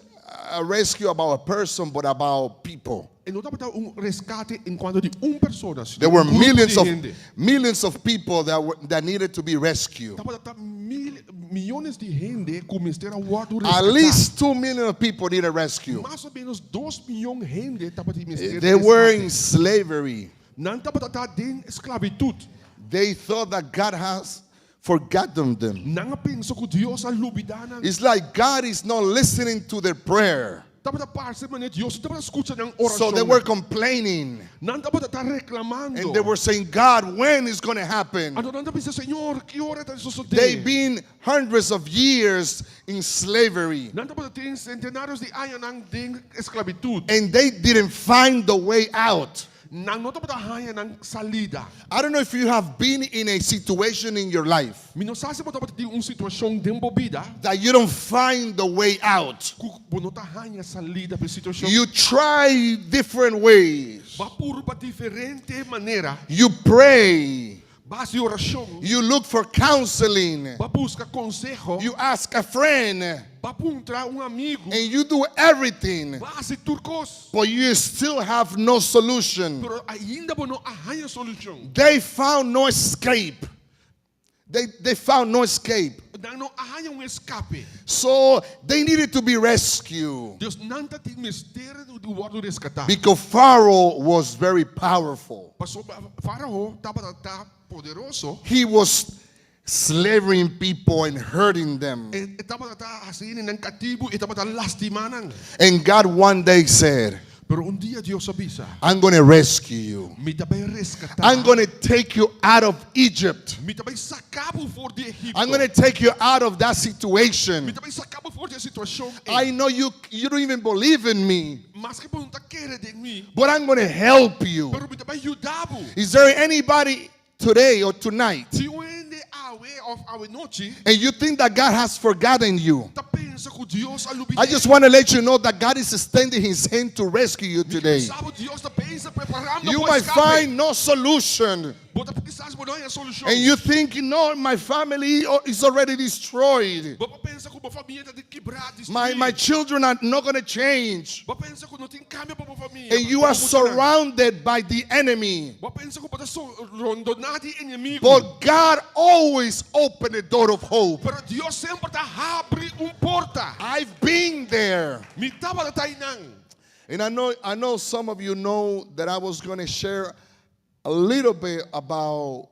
a rescue about a person, but about people. E no tabata un reskate enkuanto di un persona, There were un grupo millions di of hende. millions of people that needed to be rescued. Tabata mil, miónes di hende ku mester a wòrdu At reskatá. least 2 million of people needed rescue. Mas o ménos 2 mion hende tabatin mester They were reskate. in slavery. Nan tabata den sklabitut. They thought that God has forgotten them. Nan a pensa ku Dios a lubidá nan. It's like God is not listening to their prayer. Tabata parse manera Dios no tabata skucha nan orashon. So they were complaining Nan tabata reklamando. and they were saying, God, when is going to happen? Anto nan tabata bisa, Señor, ki ora ta sosodé? They've been hundreds of years in slavery Nan tabatin sentenário di añanan den sklabitut. and they didn't find the way out. Nan no tabata haña nan salida. I don't know if you have been in a situation in your life Mi no sa si bo tabatin un situashon den bo bida that you don't find the way out. ku bo no ta haña salida pa e situashon. You try different ways. B'a purba diferente manera. You pray. B'a hasi orashon. You look for counseling. B'a buska konseho. You ask a friend. B'a puntra un amigu. And you do everything. B'a hasi tur kos. But you still have no solution. Pero ainda bo no a haña solushon. They found no escape. They found no escape. Nan no a haña un eskape. So they needed to be rescued. Dus nan tabatin mester di wòrdu reskatá. Because Pharaoh was very powerful. Pasobra Farao tabata poderoso. He was slavering people and hurting them. E tabata hasi nan katibu, e tabata lastimá nan. And God one day said, Pero un dia Dios a bisa. I'm going to rescue you. Mi ta bai reskatá. I'm going to take you out of Egypt. Mi ta bai saka bo for di Egipto. I'm going to take you out of that Mi situation. ta bai saka bo for di e situashon. I know you don't even believe in me, Maske bo no ta kere den mi. but I'm going to help you. Pero mi ta bai yuda bo. Is there anybody today or tonight Tin un hende awe òf awe nochi and you think that God has forgotten you? ta pensa ku Dios a lubidá. I just want to let you know that God is extending his hand to rescue you today. Sa bo Dios ta pensa preparando You bo might eskape. find no solution. Bo ta kisas bo no haña solushon. And you think, no, my family is already destroyed. Bo por pensa ku bo famia ta kibrá, destruí. My children are not going to change. Bo pensa ku no tin kambio pa bo famia. And you are surrounded by the enemy. Bo pensa ku bo ta rondoná di enemigu. But God always opened the door of hope. Pero Dios semper ta habri un porta. I've been there. Mi tabata einan. And I know some of you know that I was going to share a little bit about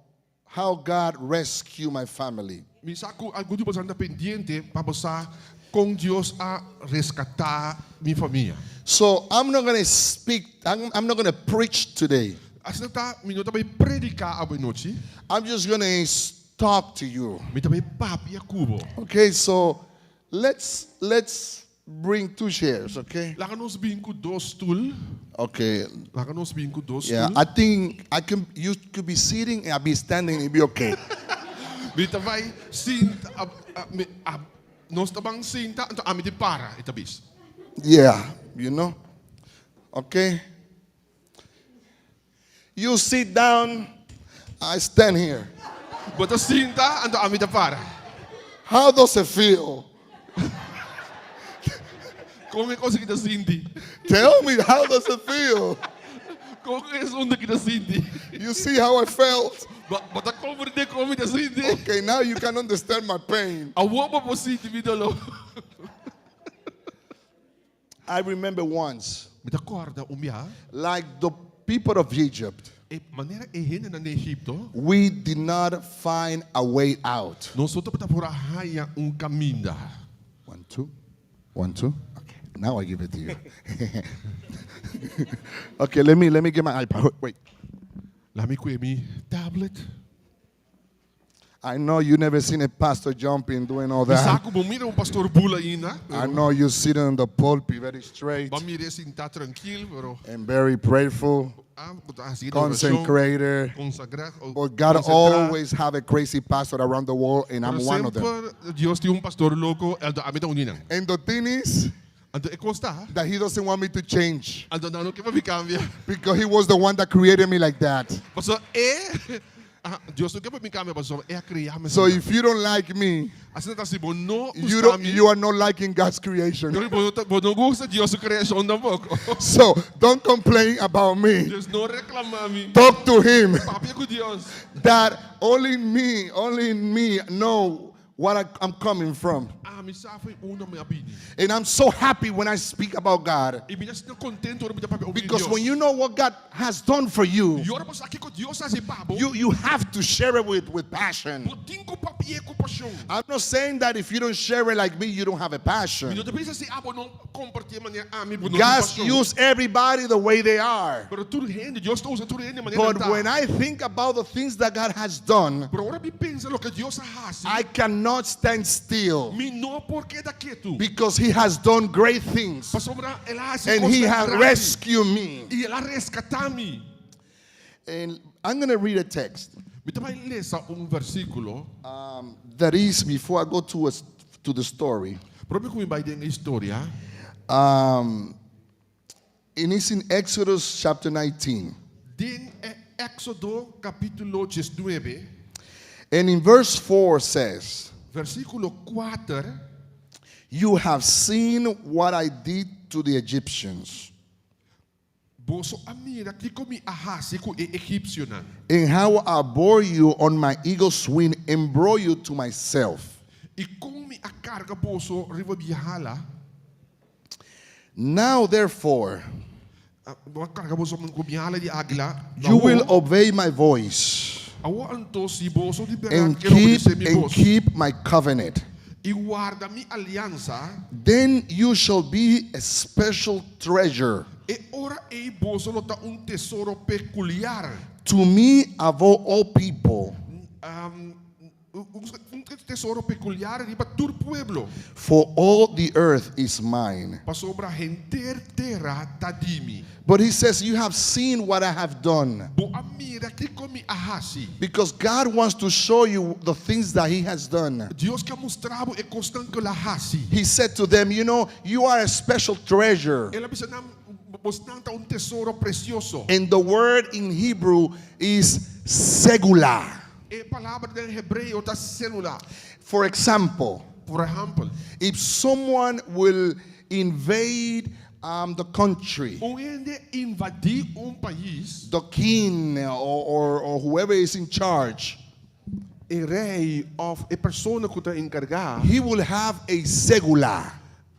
how God rescued my family. Mi sa ku algun di boso ta pendiente pa sa kon Dios a reskatá mi famia. So I'm not going to speak, I'm not going to preach today. Asina ta, mi no ta bai prediká awe nochi. I'm just going to talk to you. Mi ta bai papia ku bo. Okay, so let's bring two chairs, okay? Laga nos bin ku dos stul. Okay. Laga nos bin ku dos Yeah, stul. I think I can you could be sitting and I'll be standing and it'll be okay. Mi ta bai sinta a, a, mi, a, nos ta ban sinta, anto ami ta para, e ta bisa. Yeah. Okay. You sit down, I stand here. Bo ta sinta, anto ami ta para. How does it feel? Kon e kos aki ta sinti? Tell me, how does it feel? Kon e asuntu aki ta sinti? You see how I felt? Bo ta komprondé kon mi ta sinti? Okay, now you can understand my pain. Awor bo por sinti mi doló. I remember once, Mi ta kòrda un biaha. like the people of Egypt, E manera e hendenan di Egipto. we did not find a way out. Nos no tabata por a haña un kaminda. One, two. One, two. Okay, now I give it to you. Okay, let me get my iPad. Wait. Laga mi kue mi tablet. I know you never seen a pastor jumping doing all Mi that. sa ku bo no a mira un pastor bula ainda. I know you sitting on the pulpit very straight Bo a mir'é sintá trankil, pero and very prayerful, ah, hasi consecrated. Konsagrá. But God always have a crazy pastor around the world, and I'm one of them. Semper Dios tin un pastor loko, ami ta un di nan. And the thing is Anto e kos ta, that He doesn't want me to change anto e no ke pa mi kambia. because He was the one that created me like that. Paso e ah, Dios no ke pa mi kambia, paso El a krea mi. So if you don't like me, Asina ta si bo no you don't, you are not liking God's creation. Bo no gusta Dios su kreashon tampoko. So don't complain about me. Dus no reklamá mi. Talk to Him. Papia ku Dios. That only me know what I'm coming from. Ami sa for unda mi a bini. And I'm so happy when I speak about God. I mi ta kontentu ora mi ta papia over Because Dios. when you know what God has done for you, I ora bo sa kiko Dios a hasi pa bo. you have to share it with passion. Bo tin ku papi'é ku pashon. I'm not saying that if you don't share it like me, you don't have a passion. Mi no ta bisa si abo no kompartí manera ami bo no God passion. use everybody the way they are. Pero tur hende, Dios ta usa tur hende manera But ta. when I think about the things that God has done, Pero ora mi pensa loke Dios a hasi. I cannot stand still Mi no por keda ketu. because He has done great things Pasobra El a hasi and He has grandi. rescued me. I El a reskatá mi. And I'm going to read a text Mi ta bai lesa un versíkulo. that is before I go to the story. Promé ku mi bai den historia. And it's in Exodus chapter 19. Den Éksodo kapítulo 19, And in verse 4 says, versíkulo 4. You have seen what I did to the Egyptians Boso a mira kiko mi a hasi ku e egipsionan. and how I bore you on my eagle's wing and brought you to myself. I kon mi a karga boso riba mi hala. Now, therefore, Mi a karga boso ku mi hala di águila. you will obey my voice Awor anto si boso di and bèrdat ke keep, obedesé mi and bos. keep my covenant. I warda mi aliansa. Then you shall be a special treasure. E ora ei boso lo ta un tesoro pekuliar. To me above all people. Un tesoro pekuliar riba tur pueblo. For all the earth is mine. Pasobra henter tera ta di mi. But he says, You have seen what I have done. Bo a mira kiko mi a hasi. Because God wants to show you the things that he has done. Dios ke mustra bo e kosnan ku el a hasi. He said to them, You know, you are a special treasure. El a bisa nan, Bosnan ta un tesoro presioso. And the word in Hebrew is segula. E palabra den hebreo ta sélula. For example, Por ehèmpel, if someone will invade um, the country, un hende invadí un pais, the king or, or, or whoever is in charge, e rei òf e persona ku ta enkargá, he will have a segula.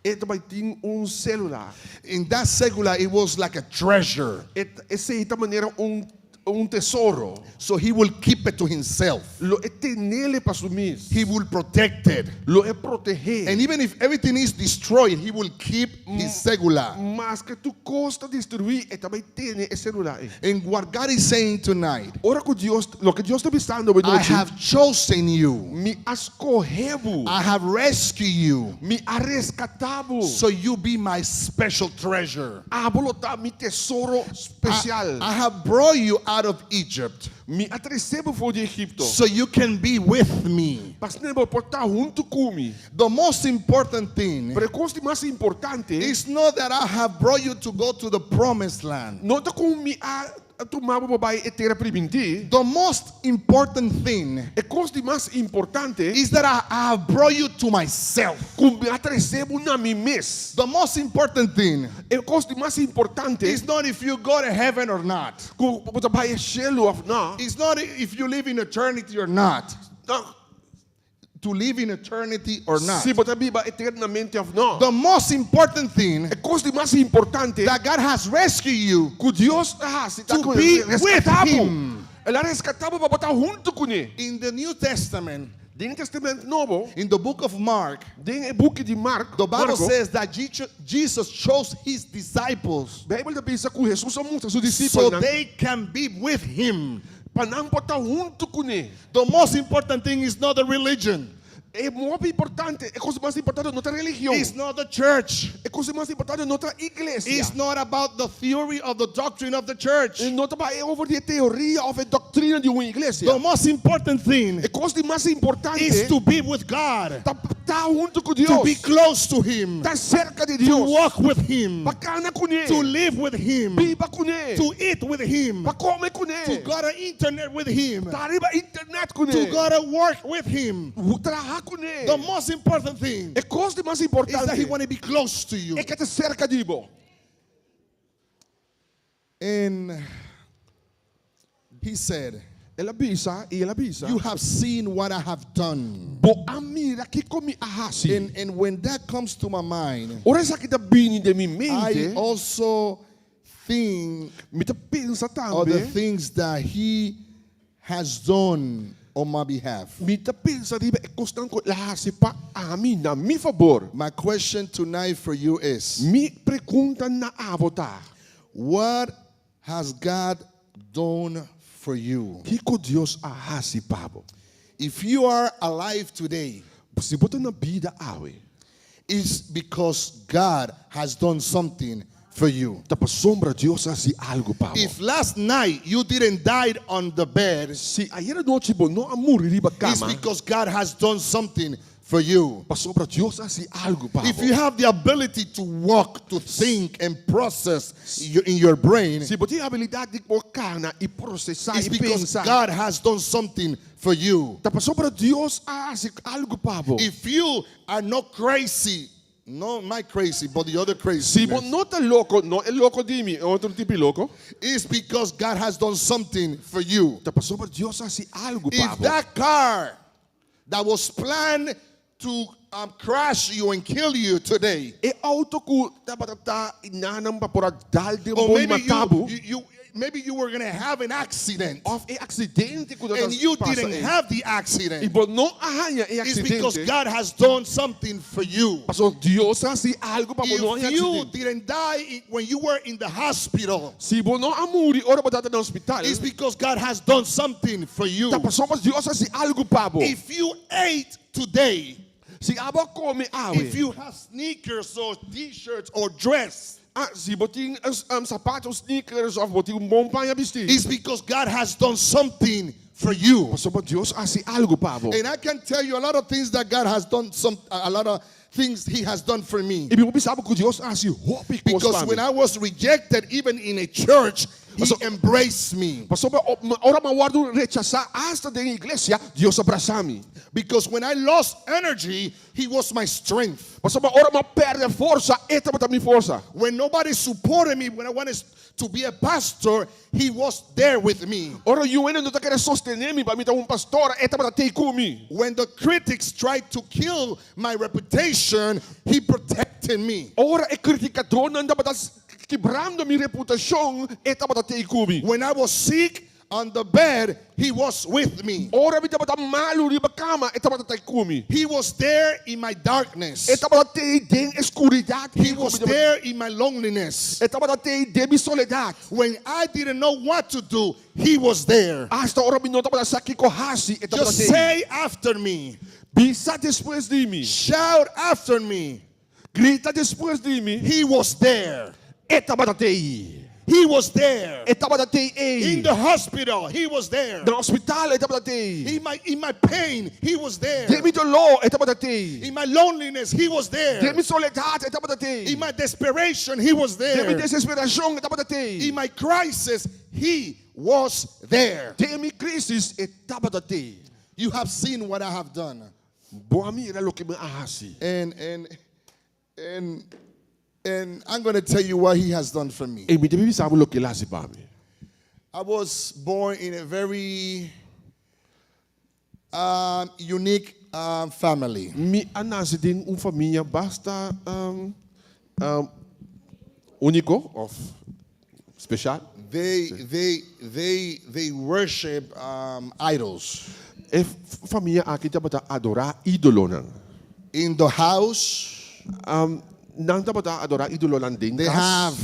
e ta bai tin un sélula. In that segula, it was like a treasure. E, esei ta manera un un tesoro. So he will keep it to himself. Lo e tenele pa su mes. He will protect it. Lo e proteh'é. And even if everything is destroyed, he will keep his segula. Maske tur kos ta destruí, e ta bai tene e sélula ei. And what God is saying tonight, Ora ku Dios, loke Dios ta bisando I have chosen you. Mi a skohe bo. I have rescued you. Mi a reskatá bo. So you be my special treasure. Abo lo ta mi tesoro spesial. I have brought you out of Egypt. Mi a trese bo for di Egipto. So you can be with me. Pa asina bo por ta huntu ku mi. The most important thing Pero e kos di mas importante. Is not that I have brought you to go to the promised land. No ta ku mi a tuma bo pa bai e tera primintí. The most important thing. E kos di mas importante. Is that I have brought you to myself. Ku mi a trese bo na mi mes. The most important thing. E kos di mas importante. Is not if you go to heaven or not. Ku bo ta bai e shelu òf no. Is not if you live in eternity or not. To live in eternity or not. Si bo ta biba eternamente òf no. The most important thing. E kos di mas importante. That God has rescued you. Ku Dios a hasi ta To be with him. El a reskatá bo pa bo ta huntu kuné. In the New Testament. Den Testament Nobo. In the book of Mark. Den e buki di Mark, The Bible Marko. says that Jesus chose his disciples. Beibel ta bisa ku Hesus a mustra su So disipelnan. they can be with him. Pa nan por ta huntu kuné. The most important thing is not the religion. E hopi importante, e kos mas importante no ta religion. It's not the church. E kos mas importante no ta iglesia. It's not about the theory of the doctrine of the church. No ta bai over di e teoria of e doktrina di un iglesia. The most important thing E kos di mas importante is to be with God. Ta ta huntu ku Dios. To be close to him. Ta serka di To Dios. walk with him. Pa kana kuné. To live with him. Biba kuné. To eat with him. Pa kome kuné. To go to internet with him. Ta riba internet kuné. To go to work with him. Traha kuné. The most important thing. E kos di mas Is that he importante. want to be close to you. E ke ta serka di bo. And he said, El a bisa i el a bisa. You have seen what I have done. Bo a mira kiko mi a hasi. And, and when that comes to my mind, Ora esaki ta bini den mi I mente, also think mi ta pensa of the tambe, things that he has done on my behalf. mi ta pensa riba e kosnan ku el a hasi pa ami na mi fabor. My question tonight for you is, Mi pregunta na abo ta, What has God done for you? Kiko Dios a hasi pa bo? If you are alive today, Si bo ta na bida awe, it's because God has done something for you. Ta pasobra Dios a hasi algu pa bo. If last night you didn't die on the bed, Si ayera nochi bo no a muri riba it's kama, because God has done something for you. Pasobra Dios a hasi algu pa If bo. you have the ability to walk, to think, and process in your brain, Si bo tin abilidat di por kana i prosesá it's i because pensa, God has done something for you. ta pasobra Dios a hasi algu pa bo. If you are not crazy, no my crazy, but the other crazy. Si bo no ta loko, no e loko di mi, e otro tipo di loko. It's because God has done something for you. Ta pasobra Dios a hasi algu pa If bo. that car that was planned to crash you and kill you today. E outo ku tabata ta einan pa por a dal den Or bo i maybe mata bo. you maybe you were going to have an accident Òf e aksidente ku and you pasa didn't ei. have the I accident. bo no a haña e It's because aksidente. God has done something for you. Paso Dios a hasi algu pa bo no If haña you aksidente. didn't die when you were in the hospital, Si bo no a muri ora bo tabata na hospital, it's because God has done something for you. ta pasobra Dios a hasi algu pa bo. If you ate today, Si abo a kome awe, if you have sneakers or t-shirts or dress, ah, si bo tin sapatu, sneakers òf bo tin un bon paña bistí, it's because God has done something for you. Pasobra Dios a hasi algu pa bo. And I can tell you a lot of things that God has done, some a lot of things He has done for me. I mi por bisa bo ku Dios a hasi hopi kos Because pa mi. when I was rejected, even in a church, He Paso- embraced me. Pasobra ora m'a wòrdu rechasá asta den iglesia, Dios a brasa mi. Because when I lost energy, He was my strength. Pasobra ora m'a pèrdè forsa, E tabata mi forsa. When nobody supported me, when I wanted to be a pastor, He was there with me. Ora niun hende no tabata ke sostené mi pa mi ta un pastor, E tabata t'ei ku mi. When the critics tried to kill my reputation, He protected me. Ora e kritikadónan tabata kibrando mi reputashon, E tabata t'ei ku mi. When I was sick on the bed, He was with me. Ora mi tabata malu riba kama, E tabata t'ei ku mi. He was there in my darkness. E tabata t'ei den skuridat. He was there in my loneliness. E tabata t'ei den mi soledat. When I didn't know what to do, He was there. Asta ora mi no tabata sa kiko hasi, E tabata Just t'ei. say after me. Bisa despues di mi. Shout after me. Grita despues di mi. He was there. E tabata t'ei. He was there. E tabata t'ei. In the hospital, he was there. Na hospital, e tabata t'ei. In my pain, he was there. Den mi doló, e tabata t'ei. In my loneliness, he was there. Den mi soledat, e tabata t'ei. In my desperation, he was Den mi there. desesperashon, e tabata t'ei. In my crisis, he was there. Den mi krísis, e tabata t'ei. You have seen what I have done. Bo a mira loke mi a hasi. And I'm going to tell you what he has done for me. I mi ta bai bisa bo loke el a hasi pa mi. I was born in a very unique family. Mi a nase den un famia basta um, um, úniko òf spesial. They worship idols. E famia aki tabata adorá ídolonan. In the house, Um, nan tabata adorá ídolonan den they kas. have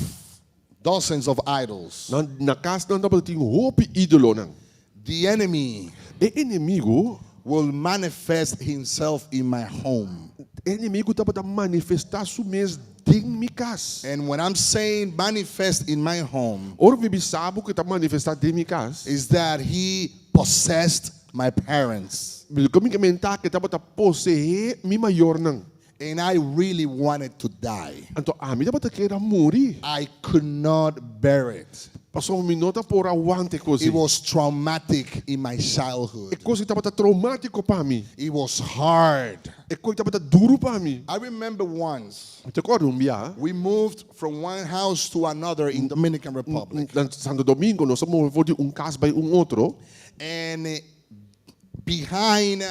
dozens of idols. Nan, na kas nan tabatin hopi ídolonan. The enemy E enemigu will manifest himself in my home. E enemigu tabata manifestá su mes den mi kas. And when I'm saying manifest in my home, Ora mi bisa bo ku e ta manifestá den mi kas. is that he possessed my parents. Loke mi ke men ta ku e tabata poseé mi mayornan. And I really wanted to die. Anto ami tabata kier a muri. I could not bear it. Pasobra mi no tabata por a wanta e kos. It was traumatic in my E childhood. kos tabata traumátiko pa mi. It was hard. E kos tabata duru pa mi. I remember once Mi ta kòrda un bia. we moved from one house to another in Dominican Republic. Na Santo Domingo nos a move for di un kas bai un otro. And behind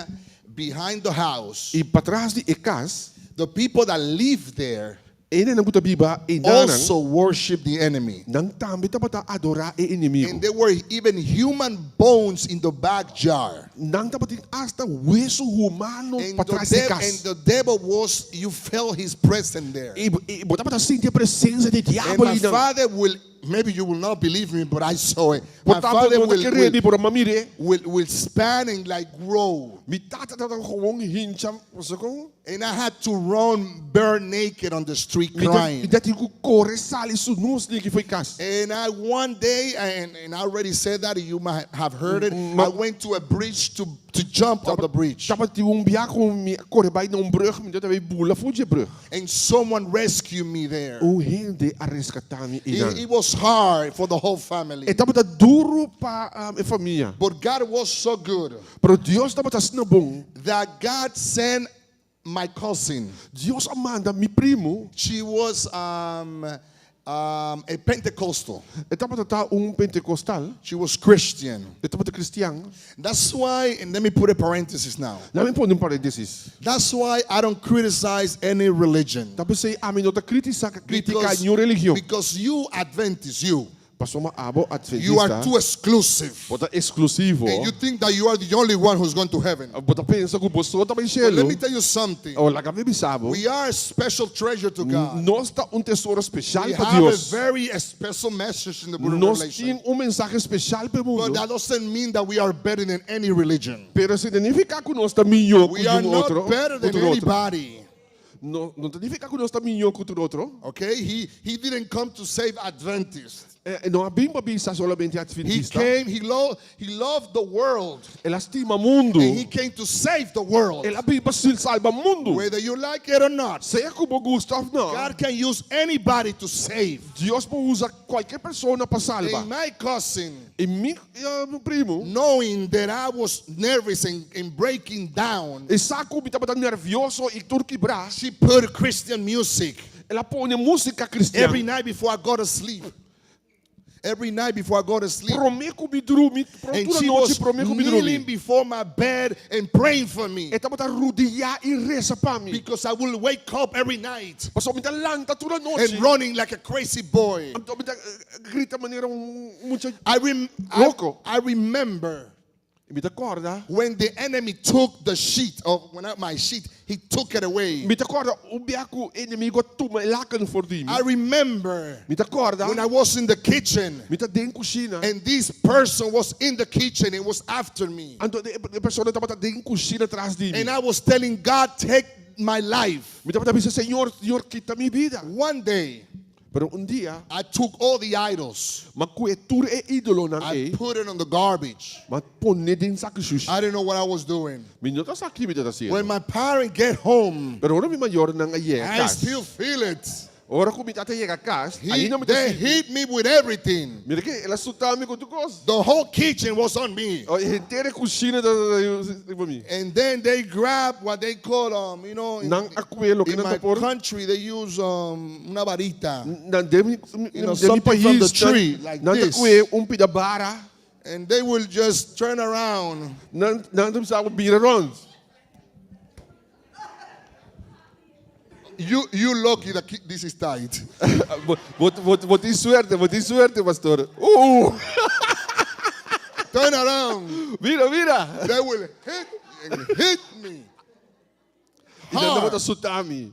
behind the house, I patras di e kas, the people that live there e hendenan ku ta biba einan, also worship the enemy. nan tambe tabata adorá e enemigu. And there were even human bones in the backyard. Nan tabatin asta wesu humano And the, patras di dev- kas. and the devil was, you felt his presence there. I, i bo tabata sinti e presensia di And diabel my einan. father will, maybe you will not believe me, but I saw it. My Por ta father bo no will, ta will, kere mi, pero m'a mir'é. will span and like grow. Mi tata tabata gewoon hincha, bo kon? And I had to run bare naked on the street Mi crying. Mi tabatin ku kore sali sunú sneaky fo'i kas. And I one day, and I already said that, you might have heard it. Ma- I went to a bridge to jump on the bridge. Tabatin un bia ku mi a kore bai na un brùg, mi tabata bai bula for di e brùg. And someone rescued me there. Un hende a reskatá mi It, it was hard for the whole family. E tabata duru pa um, e famia. But God was so good Pero Dios tabata asina bon. that God sent my cousin. Dios a manda mi primu. She was um, um, a Pentecostal. E tabata ta un pentekostal. She was Christian. E tabata kristian. That's why, and let me put a parenthesis now. Laga mi pone un paréntesis. That's why I don't criticize any religion. Ta p'esei ami no ta kritisá, kritiká niun religion. Because you Adventists, you, Pasobra abo you are adventista, too exclusive. bo ta eksklusivo. And you think that you are the only one who's going to heaven. Bo ta pensa ku bo so ta bai But shelu. let me tell you something. Awor laga mi bisa bo, We are a special treasure to God. nos ta un tesoro speshal We pa have a Dios. very special message in the book of Nos Revelation. tin un mensahe speshal pa e But mundu. that doesn't mean that we are better than any religion. Pero esei ta nifiká ku nos ta mihó ku We are un not otro, better ku than tur otro. anybody. No, no ta nifiká ku nos ta mihó ku tur otro. Okay? He he didn't come to save Adventists. E no a bin pa bisa solamente He adventista. came, he loved he loved the world. El a stima mundu. And he came to save the world. El a bin pa salba mundu. Whether you like it or not. Sea ku bo gusta òf no. God can use anybody to save. Dios por usa kualke persona pa salba. And my cousin, I mi primu. knowing that I was nervous and, and breaking down, E sa ku mi tabata nervioso i tur kibrá. she put Christian music El a pone músika kristian. every night before I go to sleep. Every night before I go to sleep. Promé ku mi drumi, And tur she anochi was promé ku mi kneeling drumi. before my bed and praying for me. E tabata rudiá i resa pa mi. Because I will wake up every night Pasobra mi ta lanta tur anochi. and running like a crazy boy. Anto mi ta grita manera un mucha I, rem- I, loko. I remember Mi ta kòrda. when the enemy took the sheet of when I, my sheet, he took it away. Mi ta kòrda un bia ku enemigu a tuma e laken for di mi. I remember Mi ta kòrda. when I was in the kitchen Mi ta den kushina. and this person was in the kitchen and was after me. Anto e persona tabata den kushina tras di mi. And I was telling God, take my life. Mi tabata bisa, Señor, Señor, kita mi bida. One day, Pero un dia, I took all the idols. m'a kue tur e ídolonan I ei, put it on the garbage. m'a pone den saku shushi. I didn't know what I was doing. Mi no ta sa ki mi ta hasiendo. When my parents get home, Pero ora mi mayornan a yega I kas. still feel it. Ora ku mi tata yega kas, He, ainda mi ta they sinti. hit me with everything. Mira ke el a suta mi ku tur kos. The whole kitchen was on me. Henter e kushina ta riba mi. And then they grab what they call, um, you know, in, Nan a kue loke in nan my ta por. country they use um, una varita. Nan den mi, You know, den mi something from the pais, tree, nan, like nan ta this. kue un pida bara. And they will just turn around. Nan, nan ta bisa bira rònt. You, you lucky that this is tight. Bo, bo, bo, bo tin suerte, bo tin suerte, pastor. Uh! Turn around. Mira, mira. They will hit and hit me. I nan tabata Hard. suta mi.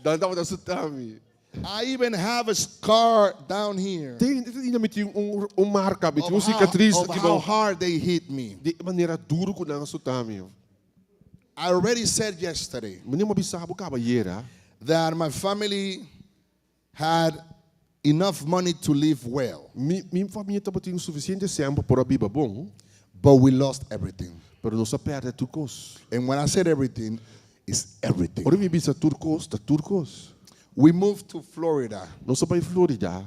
Nan tabata suta mi. I even have a scar down here. Tin, tin, mi tin un, un marka, mi tin un Of how, sikatris of aki how bou. hard they hit me. Di manera duru ku nan a suta mi. I already said yesterday Manera mi a bisa bo kaba ayera. that my family had enough money to live well, Mi, mi famia tabatin sufisiente sèn pa por a biba bon, but we lost everything. pero nos a pèrdè tur kos. And when I said everything, it's everything. Ora mi bisa tur kos, ta tur kos. We moved to Florida, Nos a bai Florida,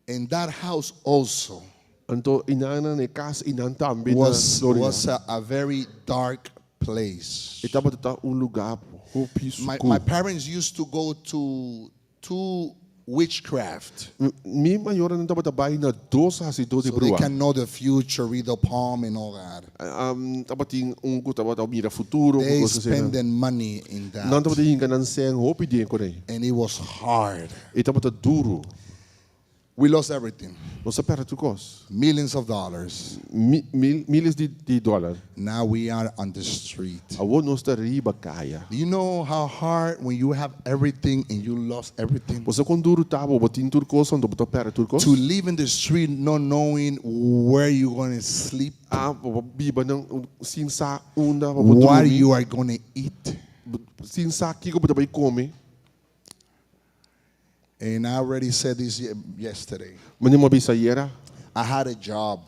and that house also anto einan e kas einan tambe na was, Florida. was a, a very dark place. E tabata ta un lugá hopi My, skur. my parents used to go to two witchcraft. Mi mayornan tabata bai na dos hasidó di So they brua. can know the future, read the palm and all that. Um, tabatin un ku tabata mira futuro, They kos asina. spending money in Nan that. tabata hinka nan sèn hopi den kuné. And it was hard. E tabata duru. We lost everything. Nos a pèrdè tur kos. Millions of dollars. Mi, mil, miles di, di dòler. Now we are on the street. Awor nos ta riba kaya. Do you know how hard when you have everything and you lost everything? Bo sa kon duru ta bo tin tur kos, anto bo ta pèrdè tur kos? To live in the street not knowing where you're going to sleep, Ah, bo biba nan sin sa unda bo por what drumi. you are going to eat. Sin sa kiko bo ta bai kome. And I already said this yesterday. Manera mi a bisa ayera. I had a job.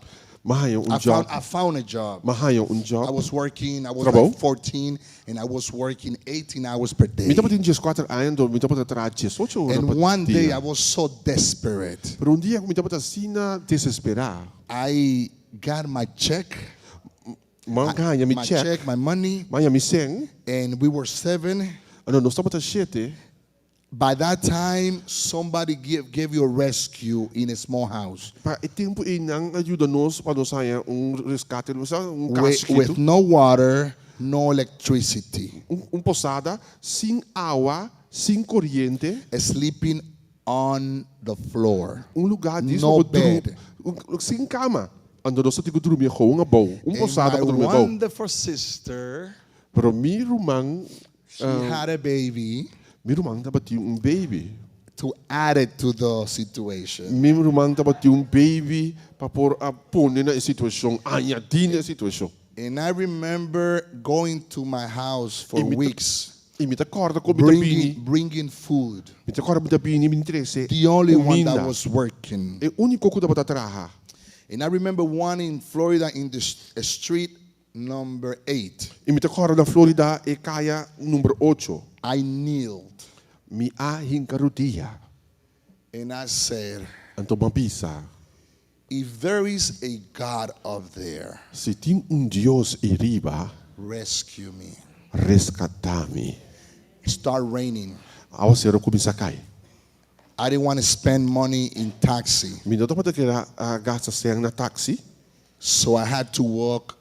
M'a haña un I job. found, I found a job. M'a haña un job. I was working, I was Trabou. like 14, and I was working 18 hours per day. Mi tabatin dieskuater aña, anto mi tabata traha diesocho ora And pa one day dia. I was so desperate. Pero un dia mi tabata asina desesperá. I got my check, M'a haña mi my check. check, my money, M'a haña mi sèn. and we were seven. Anto nos tabata shete. By that time, somebody give, gave you a rescue in a small house Pa e tempu ei nan a yuda nos pa nos haña un reskate, un kas with, chikitu, with no water, no electricity, un, un posada sin awa, sin koriente, sleeping on the floor. un lugá di No bed. un, sin kama. Anto nos tin ku drumi gewoon abou, un And posada my pa drumi abou. wonderful sister, Pero mi ruman, she had a baby mi ruman tabatin un baby. to add it to the situation. Mi ruman tabatin un baby pa por a pone na e situashon, añadí na e situashon. And I remember going to my house for I mi ta- weeks, I mi ta kòrda ku mi ta bini, bringing, bringing food. mi ta kòrda mi ta bini, mi trese The only one that kuminda. was working. E úniko ku tabata traha. And I remember one in Florida in the s- street number 8. I mi ta kòrda na Florida e kaya number 8. I kneeled Mi a hinka rudia. and I said, Anto m'a bisa, If there is a God up there, si tin un Dios ariba, rescue me. reskatá mi. It started raining. Awaseru a kuminsá kai. I didn't want to spend money in taxi, Mi no tabata ke gasta sèn na taxi. so I had to walk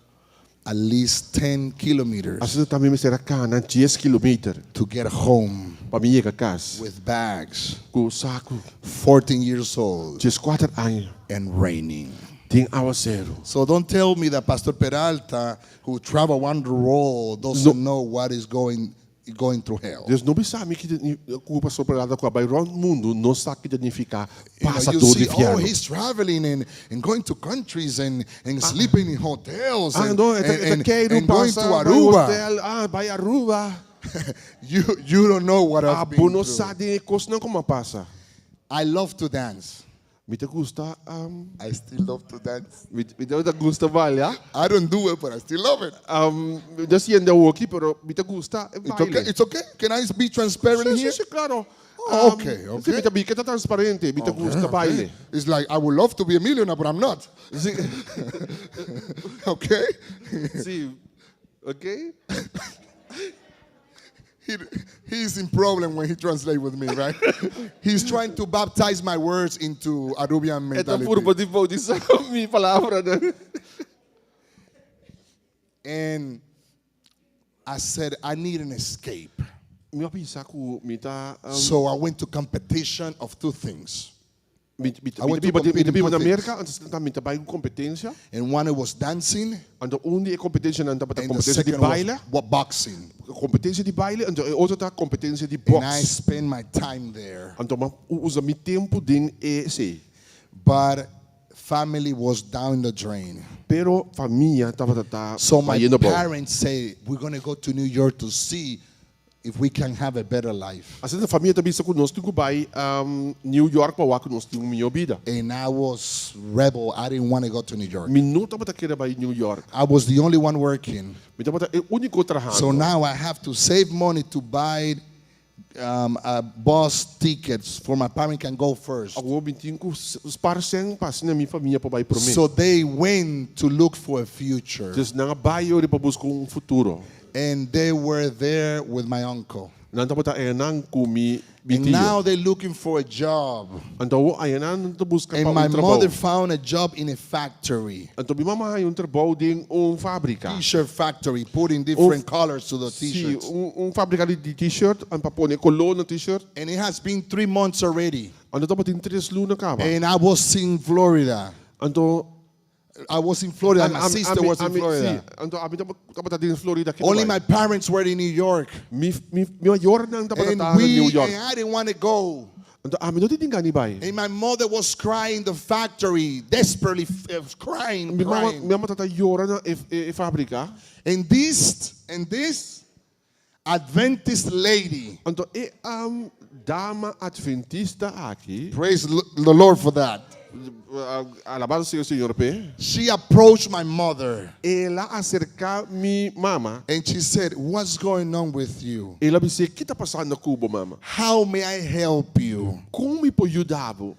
at least 10 kilometers Asina tambe mi mester a kana 10 kilometer to get home pa mi yega kas with bags. ku saku. 14 years old 14 aña and raining. Den awaseru. So don't tell me that Pastor Peralta, who traveled around the world, doesn't know what is going, going through hell. Dus no bisa mi ku Pastor Peralta ku a bai rònt mundu no sa kiko ta nifiká You, know, pasa you dor di see, oh, fièrnu. he's traveling and, and going to countries and, and sleeping in hotels Ah, and, no, and, e ta and, keiru and going pasa to bai Aruba. hotel, ah, bai Aruba. You, you don't know what Ah, I've bo been no through. sa di kosnan ku m'a pasa. I love to dance. Mi ta gusta, um, I still love to dance. mi, mi ta gusta baila. I don't do it, but I still love it. Um, mi ta hasiendo aki, pero mi ta gusta It's okay. baile. It's okay. Can I be transparent Si, here? si, si, klaro. Oh, okay, Um, okay. Si, mi ta bin ta transparente, mi ta gusta baile. It's like I would love to be a millionaire, but I'm not. Si, Okay? si. Okay? He, he's in problem when he translates with me, right? he's trying to baptize my words into Arubian E ta mentality. purba di boutisá mi palabranan. And I said, I need an escape. Mi a pensa ku mi ta um, So I went to competition of two things. Mi mi I went mi to biba mi compete in biba two na things. Merka, anto tambe mi ta bai un kompetensia. And one it was dancing, Anto un di e kompetensianan tabata and the kompetensia di second was baile, wa- boxing. kompetensia di baile, anto e otro ta kompetensia di And I box. spent my time there. Anto m'a usa mi tempu den esei. But family was down the drain. Pero famia tabata ta So my bayendo abou. parents say, we're going to go to New York to see if we can have a better life. Asina famia ta bisa ku nos tin ku bai um, New York pa wak ku nos tin un mihó bida. And I was rebel. I didn't want to go to New York. Mi no tabata ke bai New York. I was the only one working. Mi tabata e úniko trahando. So now I have to save money to buy um, uh, bus tickets for my parents can go first. Awor mi tin ku spar sèn pa asina mi famia por bai promé. So they went to look for a future. Dus nan a bai ora pa buska un futuro. And they were there with my uncle. Nan tabata einan ku mi mi And tio. now they're looking for a job. Anto awor einan nan ta buska And pa my un trabou. mother found a job in a factory. Anto mi mama a haña un trabou den un fábrika. T-shirt factory, putting different colors to the Si, t-shirts. un, un fábrika di t-shirt, pa pone koló na t-shirt. And it has been three months already. Anto tabatin tres luna kaba. And I was in Florida. Anto I was in Florida. My Ami- sister ami- was in ami- Florida. Si, anto ami tabata den Florida. Only my parents were in New York. Mi mi mi mayornan tabata And na New we York. and I didn't want to go. Anto ami no tabatin gana di bai. And my mother was crying in the factory, desperately uh, crying, Mi mama crying. mi mama tabata yora na e, e, e fábrika. And this and this Adventist lady, Anto e um, dama adventista aki. praise the Lord for that. Alabá sea Señor p'e. She approached my mother El a aserká mi mama. and she said, What's going on with you? El a bis'é, kiko ta pasando ku bo, mama? How may I help you? Kon mi por yuda bo?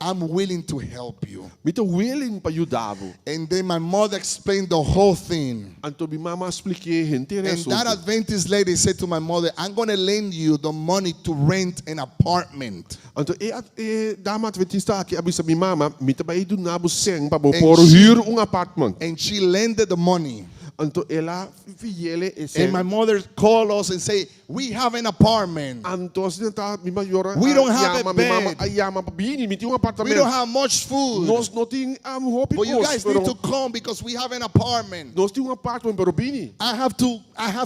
I'm willing to help you. Mi ta willing pa yuda bo. And then my mother explained the whole thing. Anto mi mama a splik'é henter e And that asuntu. Adventist lady said to my mother, I'm going to lend you the money to rent an apartment. Anto e e dama adventista aki a bisa mi mama, Mi ta bai duna bo sèn pa bo And por she hür un apartment. and she lended the money. Anto el a fiele e And my sèn. mother called us and say, We have an apartment. Anto asina ta mi mayor We a don't have a yama, mi mama bed. a yama pa bini, mi tin un We don't apartamento. have much food. Nos no tin um, hopi But you kos, guys need pero to come because we have an apartment. nos tin un apartment, pero bini. I have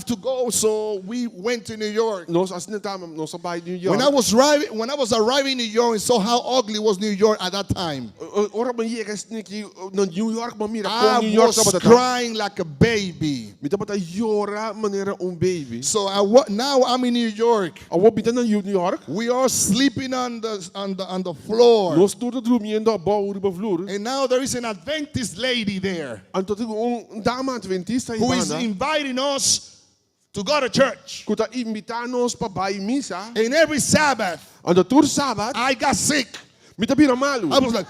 to go. So we went to New York. Nos asina ta, nos a bai New When I York. was arriving, when I was arriving in New York and saw how ugly was New York at that time, Ora mi yega aki na New York, mi a mira I kon New York was tabata. crying like a baby. Mi tabata yora manera un baby. So I wa- now I'm in New York. Awor mi ta na New York. We are sleeping on the on the on the floor. Nos tur ta durmiendo abou riba vloer. And now there is an Adventist lady there Anto tin un dama adventista who is ei banda inviting us to go to church. ku ta invitá nos pa bai misa. And every Sabbath, Anto tur sabat, I got sick. mi ta bira malu. I was like,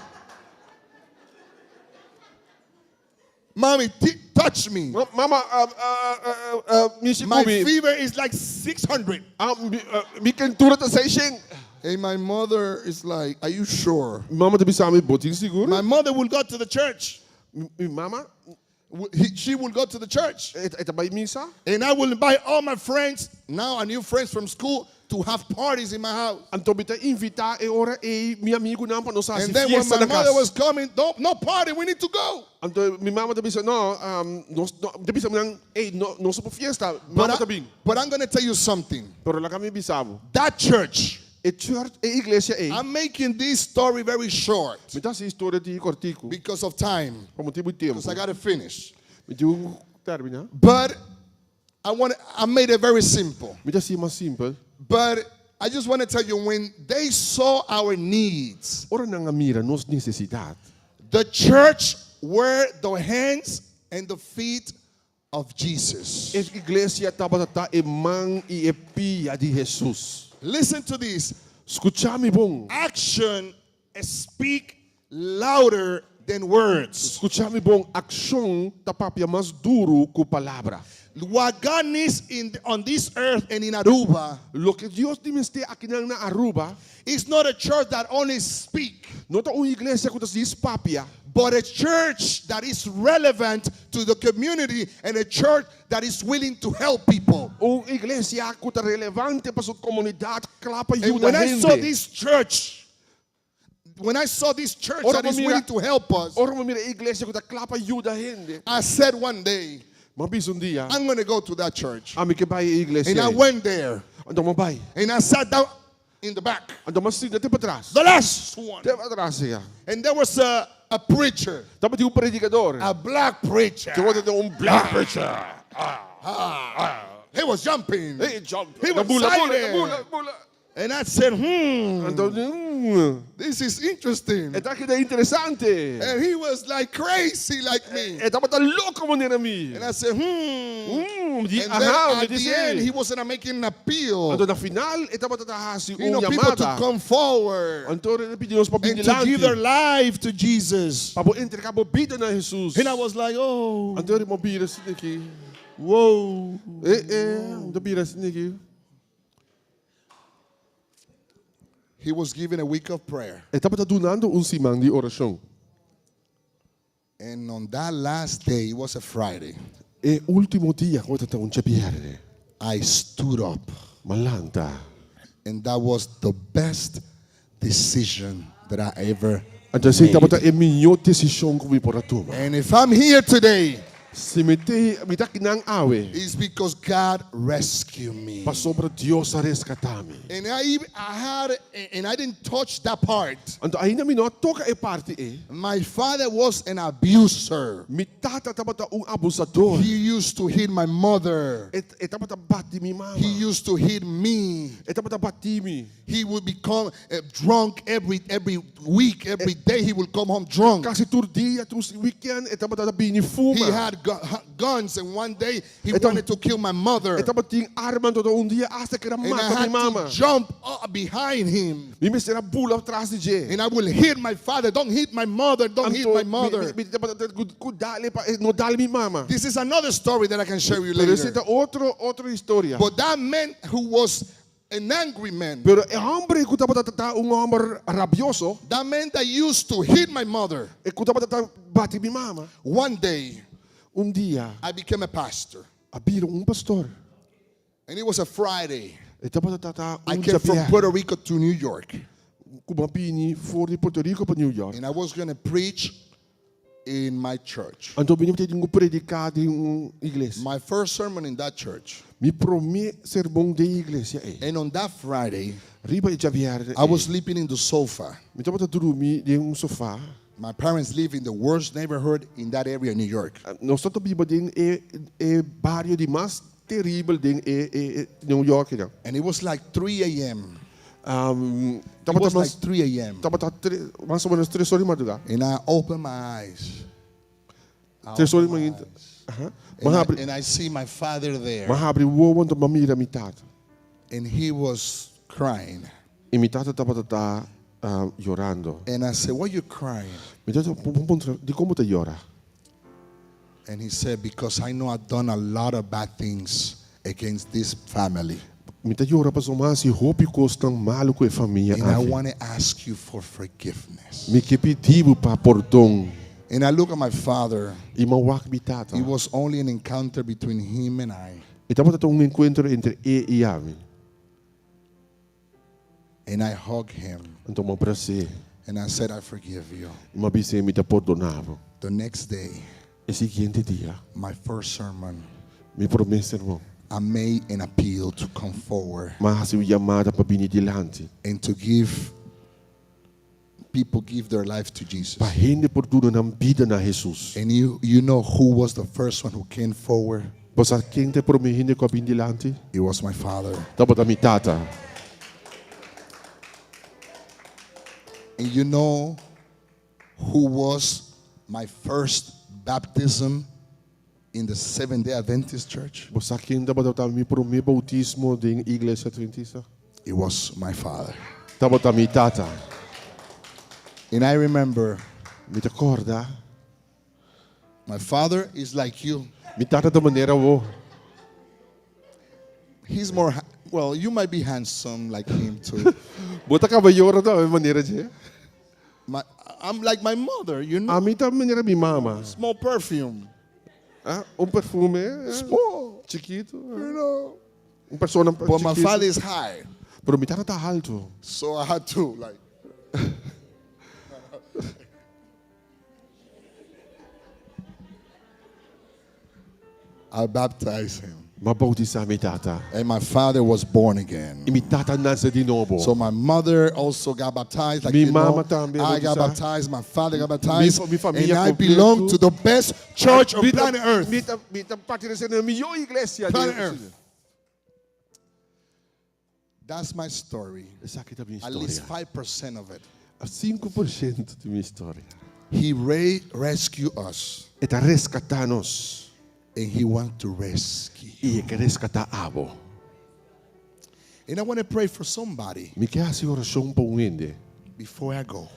Mommy, t- touch me. Mama, mishi My ku mi. fever is like 600. Ah, mi, mi kentura ta 600. And my mother is like, Are you sure? Mama ta bisa mi, bo tin sigur? My mother will go to the church. Mi mama, He, she will go to the church. e ta bai misa. And I will invite all my friends, now I new friends from school, to have parties in my house. Anto mi ta invitá e ora ei mi amigunan pa nos hasi And then when fiesta my na mother kas. was coming, don't, no party, we need to go. Anto mi mama ta bisa, no, um, nos, no, ta bisa nan, ei, no, nos no por fiesta, But, mama ta I, bin. but I'm going to tell you something. Pero laga mi bisa bo. That church, E church, e iglesia ei. I'm making this story very short Mi ta hasi e historia akí kòrtiku, because of time, pa motibu di tempu. because I got to finish. Mi tin ku terminá. But I want I made it very simple. Mi ta hasié mas simpel. But I just want to tell you when they saw our needs, Ora nan a mira nos nesesidat. the church were the hands and the feet of Jesus. E iglesia tabata ta e man i e pia di Hesus. Listen to this. Skucha mi bon. Action speak louder than words. Skucha mi bon. Akshon ta papia mas duru ku palabra. What God needs in on this earth and in Aruba Loke Dios tin mester akinan na Aruba is not a church that only speak, no ta un iglesia ku ta djis papia, but a church that is relevant to the community and a church that is willing to help people. Un iglesia ku ta relevante pa su komunidat, kla pa And yuda when I saw hende. this church, when I saw this church Ora that is mira, willing to help us, ora mi a mira e iglesia ku ta kla pa yuda hende. I said one day, M'a bisa un dia, I'm going to go to that church. ami ke bai e iglesia. And I went there. Anto m'a bai. And I sat down in the back. Anto m'a sinta te patras. The last one. Te patras ya. And there was a, a preacher, Tabatin un predikadó. a black preacher. Tabatin un black preacher. Ah, ah. He was jumping. Hey, jump. He was Bula, bula, excited. bula, bula. And I said, hmm, Anto, this is interesting. Esaki ta interesante. And he was like crazy like me. E tabata loko manera mi. And I said, hmm. Di, And then aha, at the end, he was gonna make an appeal. Anto na final, e tabata hasi You know, un people to yamada. come forward Anto el a pidi nos pa and to give their life to Jesus. Pa bo entregá bo bida na Hesus. And I was like, oh, Anto m'a bira asin'aki. whoa. Eh, eh, m'a bira asin'aki. He was giving a week of prayer. E tabata dunando un siman di orashon. And on that last day, it was a Friday, E último dia, ku tabata un djabièrnè. I stood up. M'a lanta. And that was the best decision that I ever Anto esei made. tabata e mihó desishon ku mi por a tuma. And if I'm here today, Si mi te mi ta akinan awe. it's because God rescued me. Pasobra Dios a reskatá mi. And I even, I had and I didn't touch that part. Anto ainda mi no a toka e parti ei. My father was an abuser. Mi tata tabata un abusadó. He used to hit my mother. E e tabata bati mi mama. He used to hit me. E tabata bati mi. He would become uh, drunk every every week, every day. He would come home drunk. Kasi tur dia, tur weekend, e tabata bini He fuma. had guns, and one day he Eto- wanted to kill my mother. E tabatin arma anto un dia asta ker a And I mata mi had mama. to jump up behind him. Mi mester a bula tras di dje. And I will hit my father. Don't hit my mother. Don't hit Anto, my mother. Mi tabata ku dal e pa no dal mi mama. This is another story that I can share with you Pero later. esei ta otro otro historia. But that man who was an angry man, Pero e hòmber ku tabata ta un hòmber rabioso, that man that used to hit my mother, e ku tabata ta bati mi mama. one day Un dia I became a pastor. a bira un pastor. And it was a Friday. E tabata ta I un came from djabièrnè. Puerto Rico to New York. Ku m'a bini for di Puerto Rico pa New York. And I was going to preach in my church. Anto mi tabatin ku prediká den un iglesia. My first sermon in that church. Mi promé sermon den e iglesia ei. And on that Friday, Riba e djabièrnè. I was sleeping in the sofa. Mi tabata drumi den un sofá. My parents live in the worst neighborhood in that area in New York. Nos tabata biba den e e bario di mas teribel den e e New York. And it was like 3 a.m. Um, It was like 3 a.m. Tabata mas o ménos tres or di mardugá. And I opened my eyes. Tres or di mainta. And I, and I see my father there. M'a habri wowo anto m'a mira mi tata. And he was crying. I mi tata tabata ta uh, yorando. And I said, Why you crying? Mi tata puntra, dikon bo ta yora? And he said, Because I know I've done a lot of bad things against this family. Mi ta yora pasobra m'a hasi hopi kosnan malu ku e famia And I aki. want to ask you for forgiveness. Mi ke pidi bo pa pordon. And I look at my father. I m'a wak mi tata. It was only an encounter between him and I. E tabata un enkuentro entre e i ami. And I hug him. Anto m'a bras'é. And I said, I forgive you. I m'a bis'é mi ta pordoná bo. The next day, E siguiente dia, my first sermon, mi promé sermon, I made an appeal to come forward m'a hasi un yamada pa bini dilanti. and to give people give their life to Jesus. Pa hende por duna nan bida na Hesus. And you, you know who was the first one who came forward? Bo sa ken ta e promé hende ku a bini dilanti? It was my father. Tabata mi tata. And you know who was my first baptism in the Seventh day Adventist Church? Bo sa ken tabata mi promé boutismo den Iglesia Adventista? It was my father. Tabata mi tata. And I remember Mi ta kòrda. my father is like you. Mi tata ta manera bo. He's more, well, you might be handsome like him too. Bo ta kabayero tambe manera dje. My, I'm like my mother, you know. Ami ta manera mi mama. Small perfume. Ah, un perfume. Eh, Small. Chikitu. You know. Un persona But my chikitu. father is high. Pero mi tata ta haltu. So I had to like. I baptized him. M'a boutisá mi tata. And my father was born again. I mi tata a nase di nobo. So my mother also got baptized. Like Mi you know, mama tambe I got boutisá. baptized. My father got baptized. Mi, mi famia and I kompleto. belong to the best church on planet Earth. Mi ta, mi ta pertenesé na e mihó iglesia. Planet Earth. That's my story. Esaki ta mi At least historia. 5% of it. 5% di mi historia. He ra- rescued us. E ta reskatá nos. And he wants to rescue. I e ke reskatá abo. And I want to pray for somebody Mi ke hasi orashon pa un hende. before I go.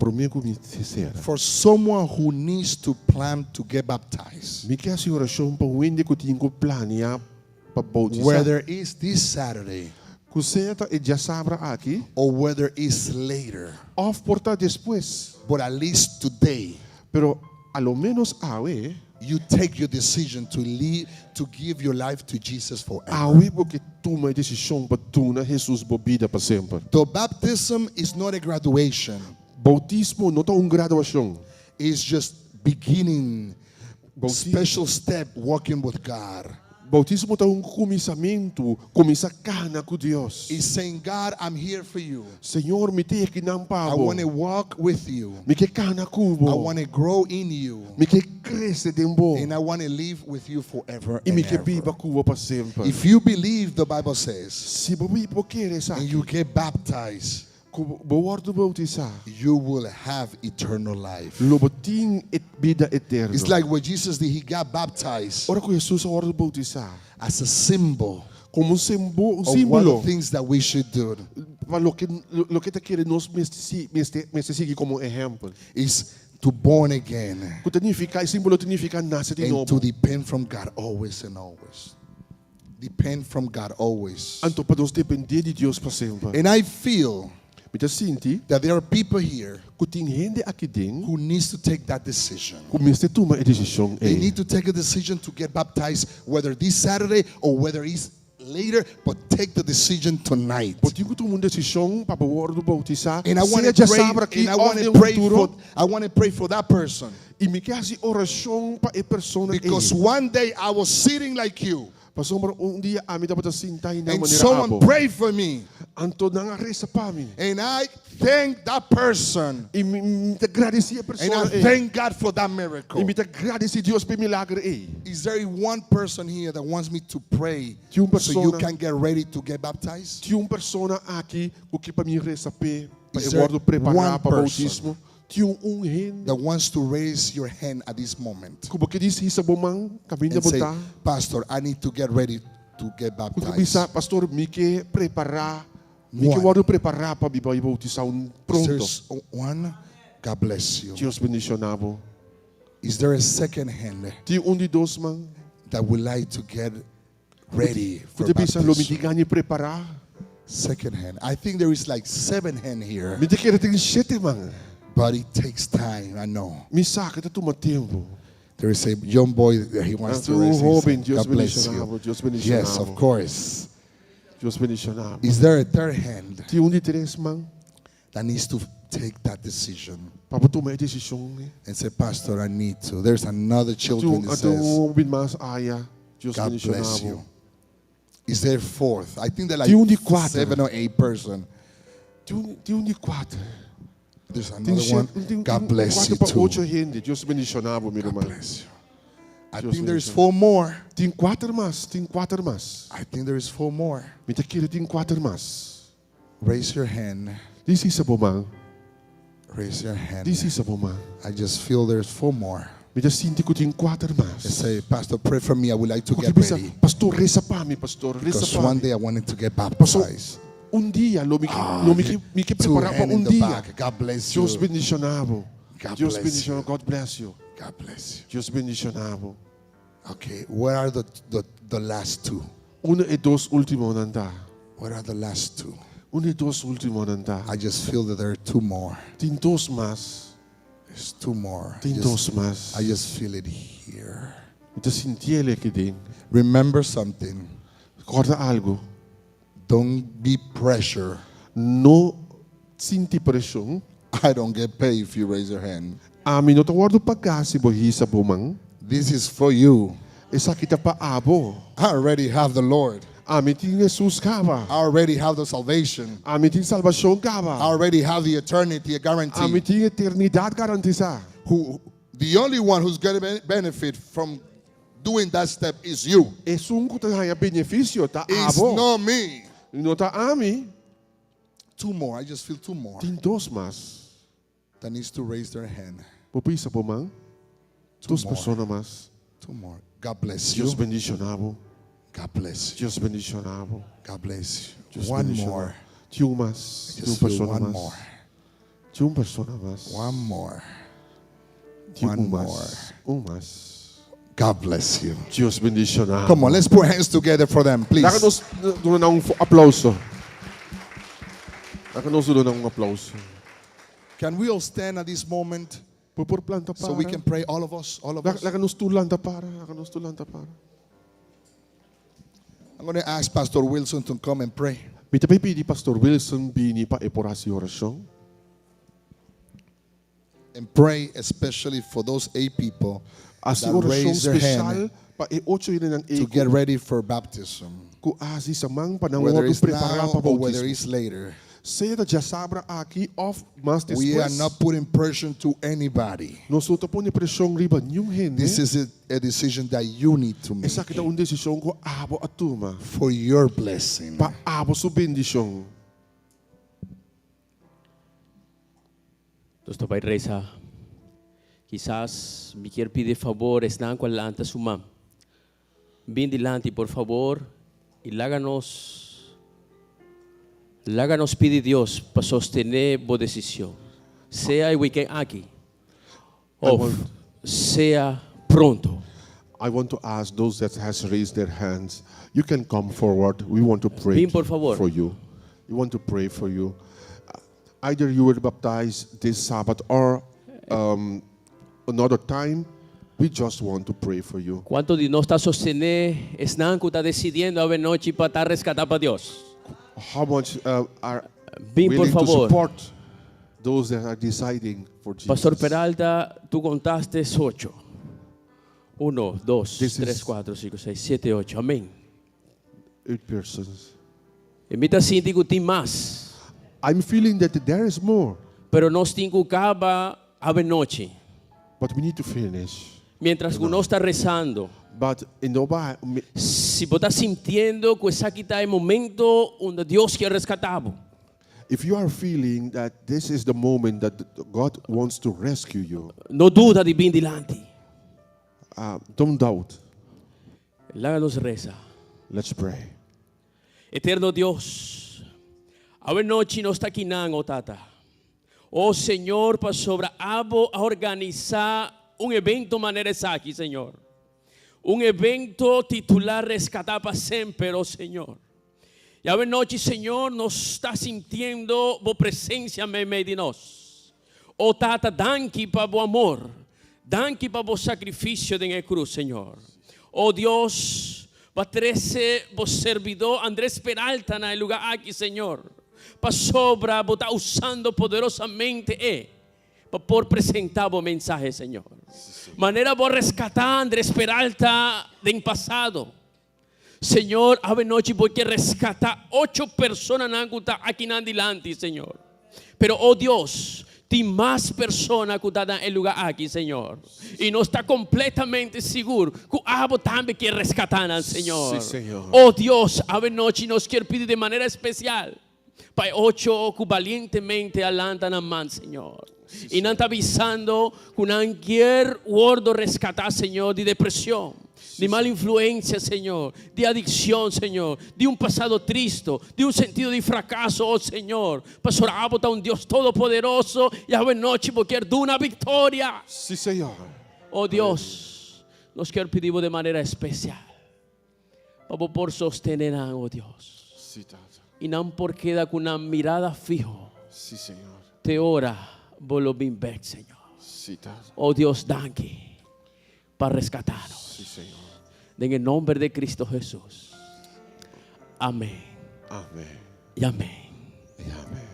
Promé ku mi sera. For someone who needs to plan to get baptized. Mi ke hasi orashon pa un hende ku tin ku plania pa boutisá. Whether it's this Saturday Ku sea ta e djasabra aki. or whether it's later. Òf por ta despues. But at least today, Pero a lo ménos awe. you take your decision to leave, to give your life to Jesus forever. Awe bo ke tuma e desishon pa duna Hesus bo bida pa semper. The baptism is not a graduation. Boutismo no ta un graduashon. It's just beginning Boutismo, special step walking with God. boutismo ta un kuminsamentu, kuminsá kana ku Dios. It's saying, God, I'm here for you. Señor, mi t'ei akinan I pa bo. want to walk with you. Mi ke kana ku bo. I want to grow in you. Mi ke krese den bo. And I want to live with you forever I mi and ke ever. biba ku bo pa semper. If you believe the Bible says, Si bo bo kere and esaki, you get baptized, Ku bo wòrdu boutisá. You will have eternal life. Lo bo tin e bida eterno. It's like what Jesus did, he got baptized. Ora ku Hesus a wòrdu boutisá. As a symbol. Komo un símbolo. Of one of the things that we should do. Pa loke loke ta kere nos mester mester mester sigui komo ehèmpel. Is to born again. Ku ta nifiká e símbolo ta nifiká nase di And to nobo. depend from God always and always. Depend from God always. Anto pa nos dependé di Dios pa semper. And I feel Mi ta sinti that there are people here ku tin hende aki den who needs to take that decision. ku mester tuma e desishon They ei. need to take a decision to get baptized whether this Saturday or whether it's later, but take the decision tonight. Bo tin ku tuma un desishon pa bo wòrdu boutisá, And I want sea to pray, djasabra aki and I òf want den to un pray futuro. for I want to pray for that person. I mi ke hasi orashon pa e persona ei. Because one day I was sitting like you. Pasobra un dia ami tabata sinta hinda And manera someone abo. prayed for me. Anto nan a resa pa mi. And I thank that person. I mi, mi ta gradisí e And persona I ei. thank God for that miracle. I mi ta gradisí Dios pa e milager ei. Is there one person here that wants me to pray Tin un so you persona. can get ready to get baptized? Tin un persona aki ku ke pa mi resa p'e, pa Is e there wòrdu prepará one pa person boutismo? Tin un hende that wants to raise your hand at this moment ku bo ke disi hisa bo man kaminda and bo say, ta? Pastor, I need to get ready to get Ku ta baptized. bisa, Pastor, mi ke prepará, mi ke One. wòrdu prepará pa mi bai boutisá un Is pronto. there one? God bless you. Dios bendishoná bo. Is there a second hand Tin un di dos man that would like to get ready ku for ta bisa lo mi baptism? tin gana di prepará? Second hand. I think there is like seven hand here. Mi ta kere tin shete man. But it takes time, I know. Mi sa ku ta tuma tempu. There is a young boy that he wants to Un raise his hóben, hand. Dios God bless bendishoná you. bo, Dios bendishoná Yes, bo. of course. Dios bendishoná bo. Is there a third hand Tin un di tres man that needs to take that decision pa bo tuma e desishon ei? and say, Pastor, I need to. There's another children Tin that says, un hóben mas aya. Dios God bendishoná bless bo. you. Is there fourth? I think there are Tin un like di kuater. seven or eight person. Tin un, tin un di kuater. There's Tin another one. shete, tin, God tin bless kuater you pa ocho too. hende. Dios bendishoná bo, mi God ruman. bless you. I Dios think there's bendishoná. four more. Tin kuater mas, tin kuater mas. I think there is four more. Mi ta kere tin kuater mas. Raise your hand. Disi hisa bo man. Raise your hand. Disi hisa bo man. I just feel there's four more. Mi ta sinti ku tin kuater mas. And say, Pastor, pray for me. I would like to Ku get bisa, ready. Pastor, resa pa mi, pastor, resa Because pa one mi. day I wanted to get Paso, baptized. un dia lo mi ke, lo mi ke, mi ke Two prepará pa hand in un the dia. back. God bless you. Dios bendishoná bo. God Dios bless bendishoná, God bless you. God bless you. Dios bendishoná bo. Okay, where are the, the, the last two? Unda e dos últimonan ta. Where are the last two? Unda e dos últimonan ta. I just feel that there are two more. Tin dos mas. There's two more. Tin Just- dos mas. I just feel it here. Mi ta sintié aki den. Remember something. Kòrda algu. Don't be pressure. No sinti preshon. I don't get paid if you raise your hand. Ami no ta wòrdu pagá si bo hisa bo man. This is for you. Esaki ta pa abo. I already have the Lord. Ami tin Hesus kaba. I already have the salvation. Ami tin salbashon I kaba. already have the eternity guarantee. Ami tin eternidat garantisá. Who the only one who's going to benefit from doing that step is you. Esun ku ta haña benefisio ta It's abo. not me. No ta ami. Two more. I just feel two more Tin dos mas. that needs to raise their hand. Bo por hisa bo man. Two Dos more. persona mas. Two more. God bless you. Dios bendishoná bo. God bless you. Dios bendishoná bo. God bless you. Dios One bendishoná. more. Tin un mas. Tin un Just feel persona one mas. more. Tin un persona mas. One more. Tin One un more. mas. Un mas. God bless you. Dios bendishoná. Come on, let's put hands together for them, please. Laga nos duna un aplouso. Laga nos duna un aplouso. Can we all stand at this moment Por por planta para. so we can pray, all of us, all of us? Laga nos tur lanta para, laga nos tur lanta para. I'm going to ask Pastor Wilson to come and pray. Mi ta bai pidi Pastor Wilson bini pa e por hasi orashon. And pray especially for those eight people Hasi that orashon raised their spesial hand pa e ocho hendenan to get ready for baptism. ku a hisa man pa nan Whether wòrdu it's prepará now pa or whether boutismo. it's later. Sea ta djasabra aki òf mas We are despues. not putting pressure to anybody. Nos no ta pone preshon riba niun hende. This is a, a decision that you need to make Esaki ta un desishon ku abo a tuma for your blessing. pa abo su bendishon. Nos ta bai reza. Kisas mi kier pidi favor esnan ku a lanta su man. Bin dilanti por favor i laga nos laga nos pidi Dios pa sostené bo desishon. Sea e weekend aki of sea pronto. I want to ask those that has raised their hands, you can come forward. We want to pray Bin por favor. for you. We want to pray for you. Either you were baptized this Sabbath or um, another time. We just want to pray for you. Kuantu di nos ta sostené esnan ku ta desidiendo awe nochi pa ta reskatá pa Dios? How much are Bin por willing to favor. support those that are deciding for Jesus? Pastor Peralta, tú contaste ocho. Uno, dos, This tres, is- cuatro, cinco, seis, siete, ocho. Amén. Eight persons. I mi ta sinti ku tin mas. I'm feeling that there is more, Pero nos tin ku kaba awe nochi. but we need to finish. Mientras ku nos ta resando, But in the Bible, si bo ta sintiendo ku esaki ta e momento unda Dios kier reskatá bo. if you are feeling that this is the moment that God wants to rescue you, No duda di bin dilanti. Don't doubt. Laga nos resa. Let's pray. Eterno Dios, awe nochi nos ta akinan, o Tata. O Señor, pasobra abo a organisá un evento manera esaki, Señor. Un evento titulá Reskatá pa Semper, o Señor. I awe nochi, Señor, nos ta sintiendo bo presensia meimei di nos. O Tata, danki pa bo amor. Danki pa bo sakrifisio den e krus, Señor. O Dios, bo a trese bo serbidó Andrés Peralta na e lugá aki, Señor, pasobra bo ta usando poderosamente e pa por presentá bo mensahe, Señor. Manera bo a reskatá Andrés Peralta den pasado, Señor, awe nochi bo ke reskatá ocho personanan ku ta akinan dilanti, Señor. Pero, o Dios, tin mas persona ku ta na e lugá aki, Señor. I nos ta kompletamente sigur ku abo tambe kier reskatá nan, Señor. Sí, Señor. O Dios, awe nochi nos kier pidi den manera espesial pa e ocho ku balientemente a lanta nan man, Señor. I nan ta bisando ku nan kier wordo reskatá, Señor, di depresion, di mal influencia, Señor, di adiccion, Señor, di un pasado tristo, di un sentido di fracaso, oh Señor. Pasobra abo ta un Dios todopoderoso i awe nochi bo kier duna victoria. Sí, Señor. Oh Dios, nos kier pidi bo den manera especial pa bo por sostene nan, oh Dios. Sí, Tata. I nan por keda ku nan mirada fiho. Sí, Señor. Te ora bo lo bin bek, Señor. Sí, Tata. Oh Dios, danki pa reskatá nos. Sí, Señor. Den e nomber de Cristo Jesús. Amén. Amén. I amén. I amén.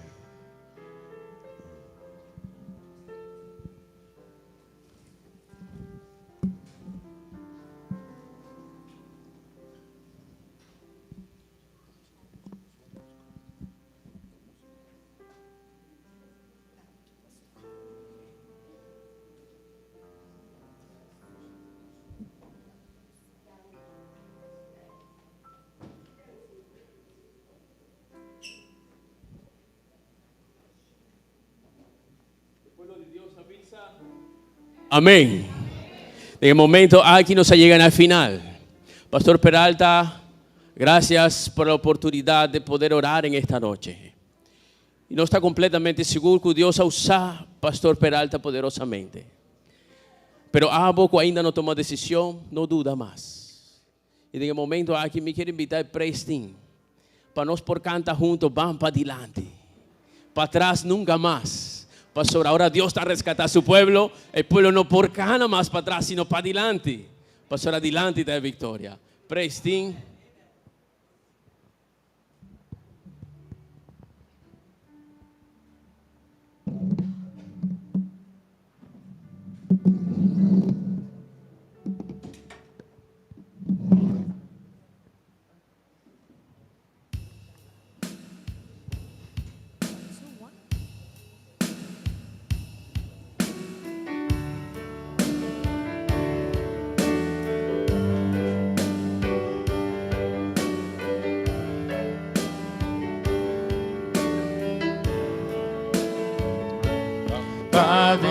Amén. Den e momento aki nos a yega na final. Pastor Peralta, gracias por la oportunidad de poder orar en esta noche. Y nos ta completamente sigur cu Dios a usa Pastor Peralta poderosamente. Pero abo cu ainda no toma decision, no duda mas. Y den e momento aki mi kier invita e praise team pa nos por canta hunto Ban padilanti. Patras nunca mas. Pasobra ora Dios ta rescata su pueblo, e pueblo no por cana mas patras sino padilanti. Pasobra dilanti ta e victoria. Praise team.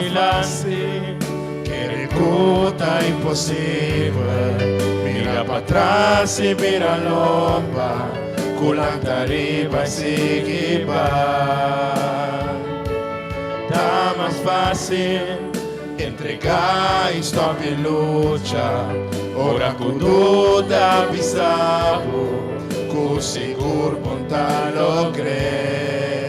dilanti, kere ku ta imposibel. Mira patras i bira lomba, ku lanta riba i sigui bai. Ta mas fásil entregá i stòp di lucha, ora ku duda bisa bo ku sigur bo n ta logr'é.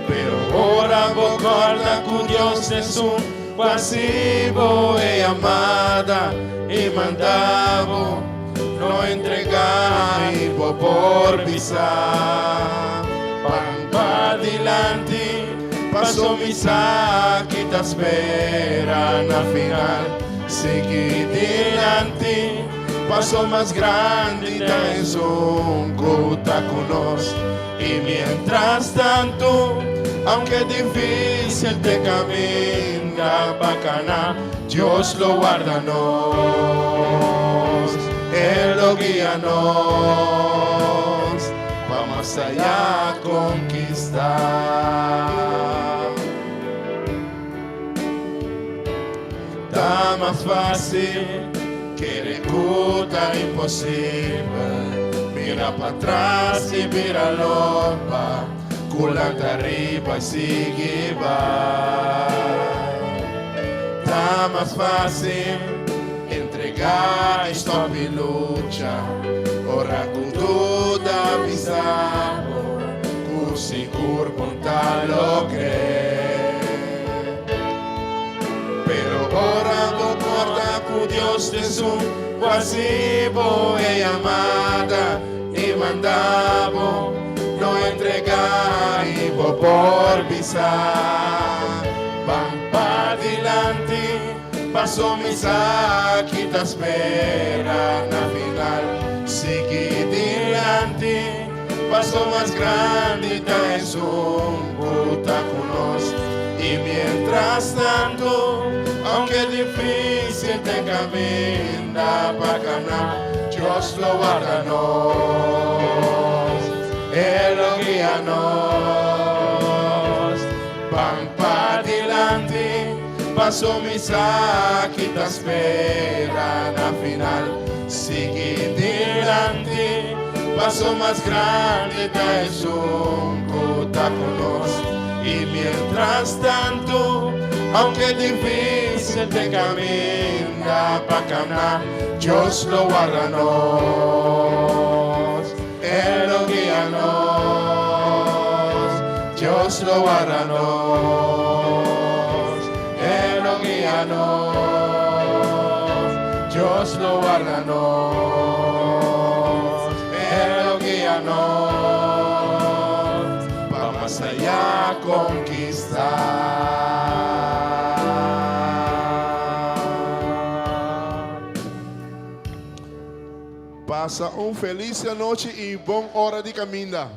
Pero ora bo kòrda ku Dios esun ku a hasi bo e yamada i manda bo, no entregá i bo por bisa, Ban padilanti, paso mi sa ki ta spera na final. Sigui dilanti, paso mas grandi ta esun ku ta ku nos. I mientras tantu, aunke difísil te kaminda pa kana, Dios lo warda nos, El lo guia nos pa mas aya konkistá. Ta mas fásil kere ku ta imposibel, mira patras i bira lomba, ku lanta riba i sigui bai. Ta mas fásil entregá i stòp i lucha, ora ku duda bisa bo ku sigur bo n ta logr'é. Pero ora bo corda cu Dios ta esun cu haci bo e yamada y manda bo, no entrega y bo por bisa, Ban padilanti, paso mi sa ki ta spera na final. Sigui dilanti, paso mas grandi ta esun ku ta ku nos. I mientras tanto, aunke difísil te kaminda pa kana, Dios lo warda nos, E lo guia nos. Ban padilanti, paso mi sa ki ta spera na final. Sigui dilanti, paso mas grandi ta esun ku ta ku nos. I mientras tantu, aunke difísil te kaminda pa kana, Dios lo warda nos, E lo guia nos. Dios lo warda nos, E lo guia nos. Dios lo warda nos, E lo guia nos, pa mas aya konkistá. Pasa un felis anochi y bon ora di caminda.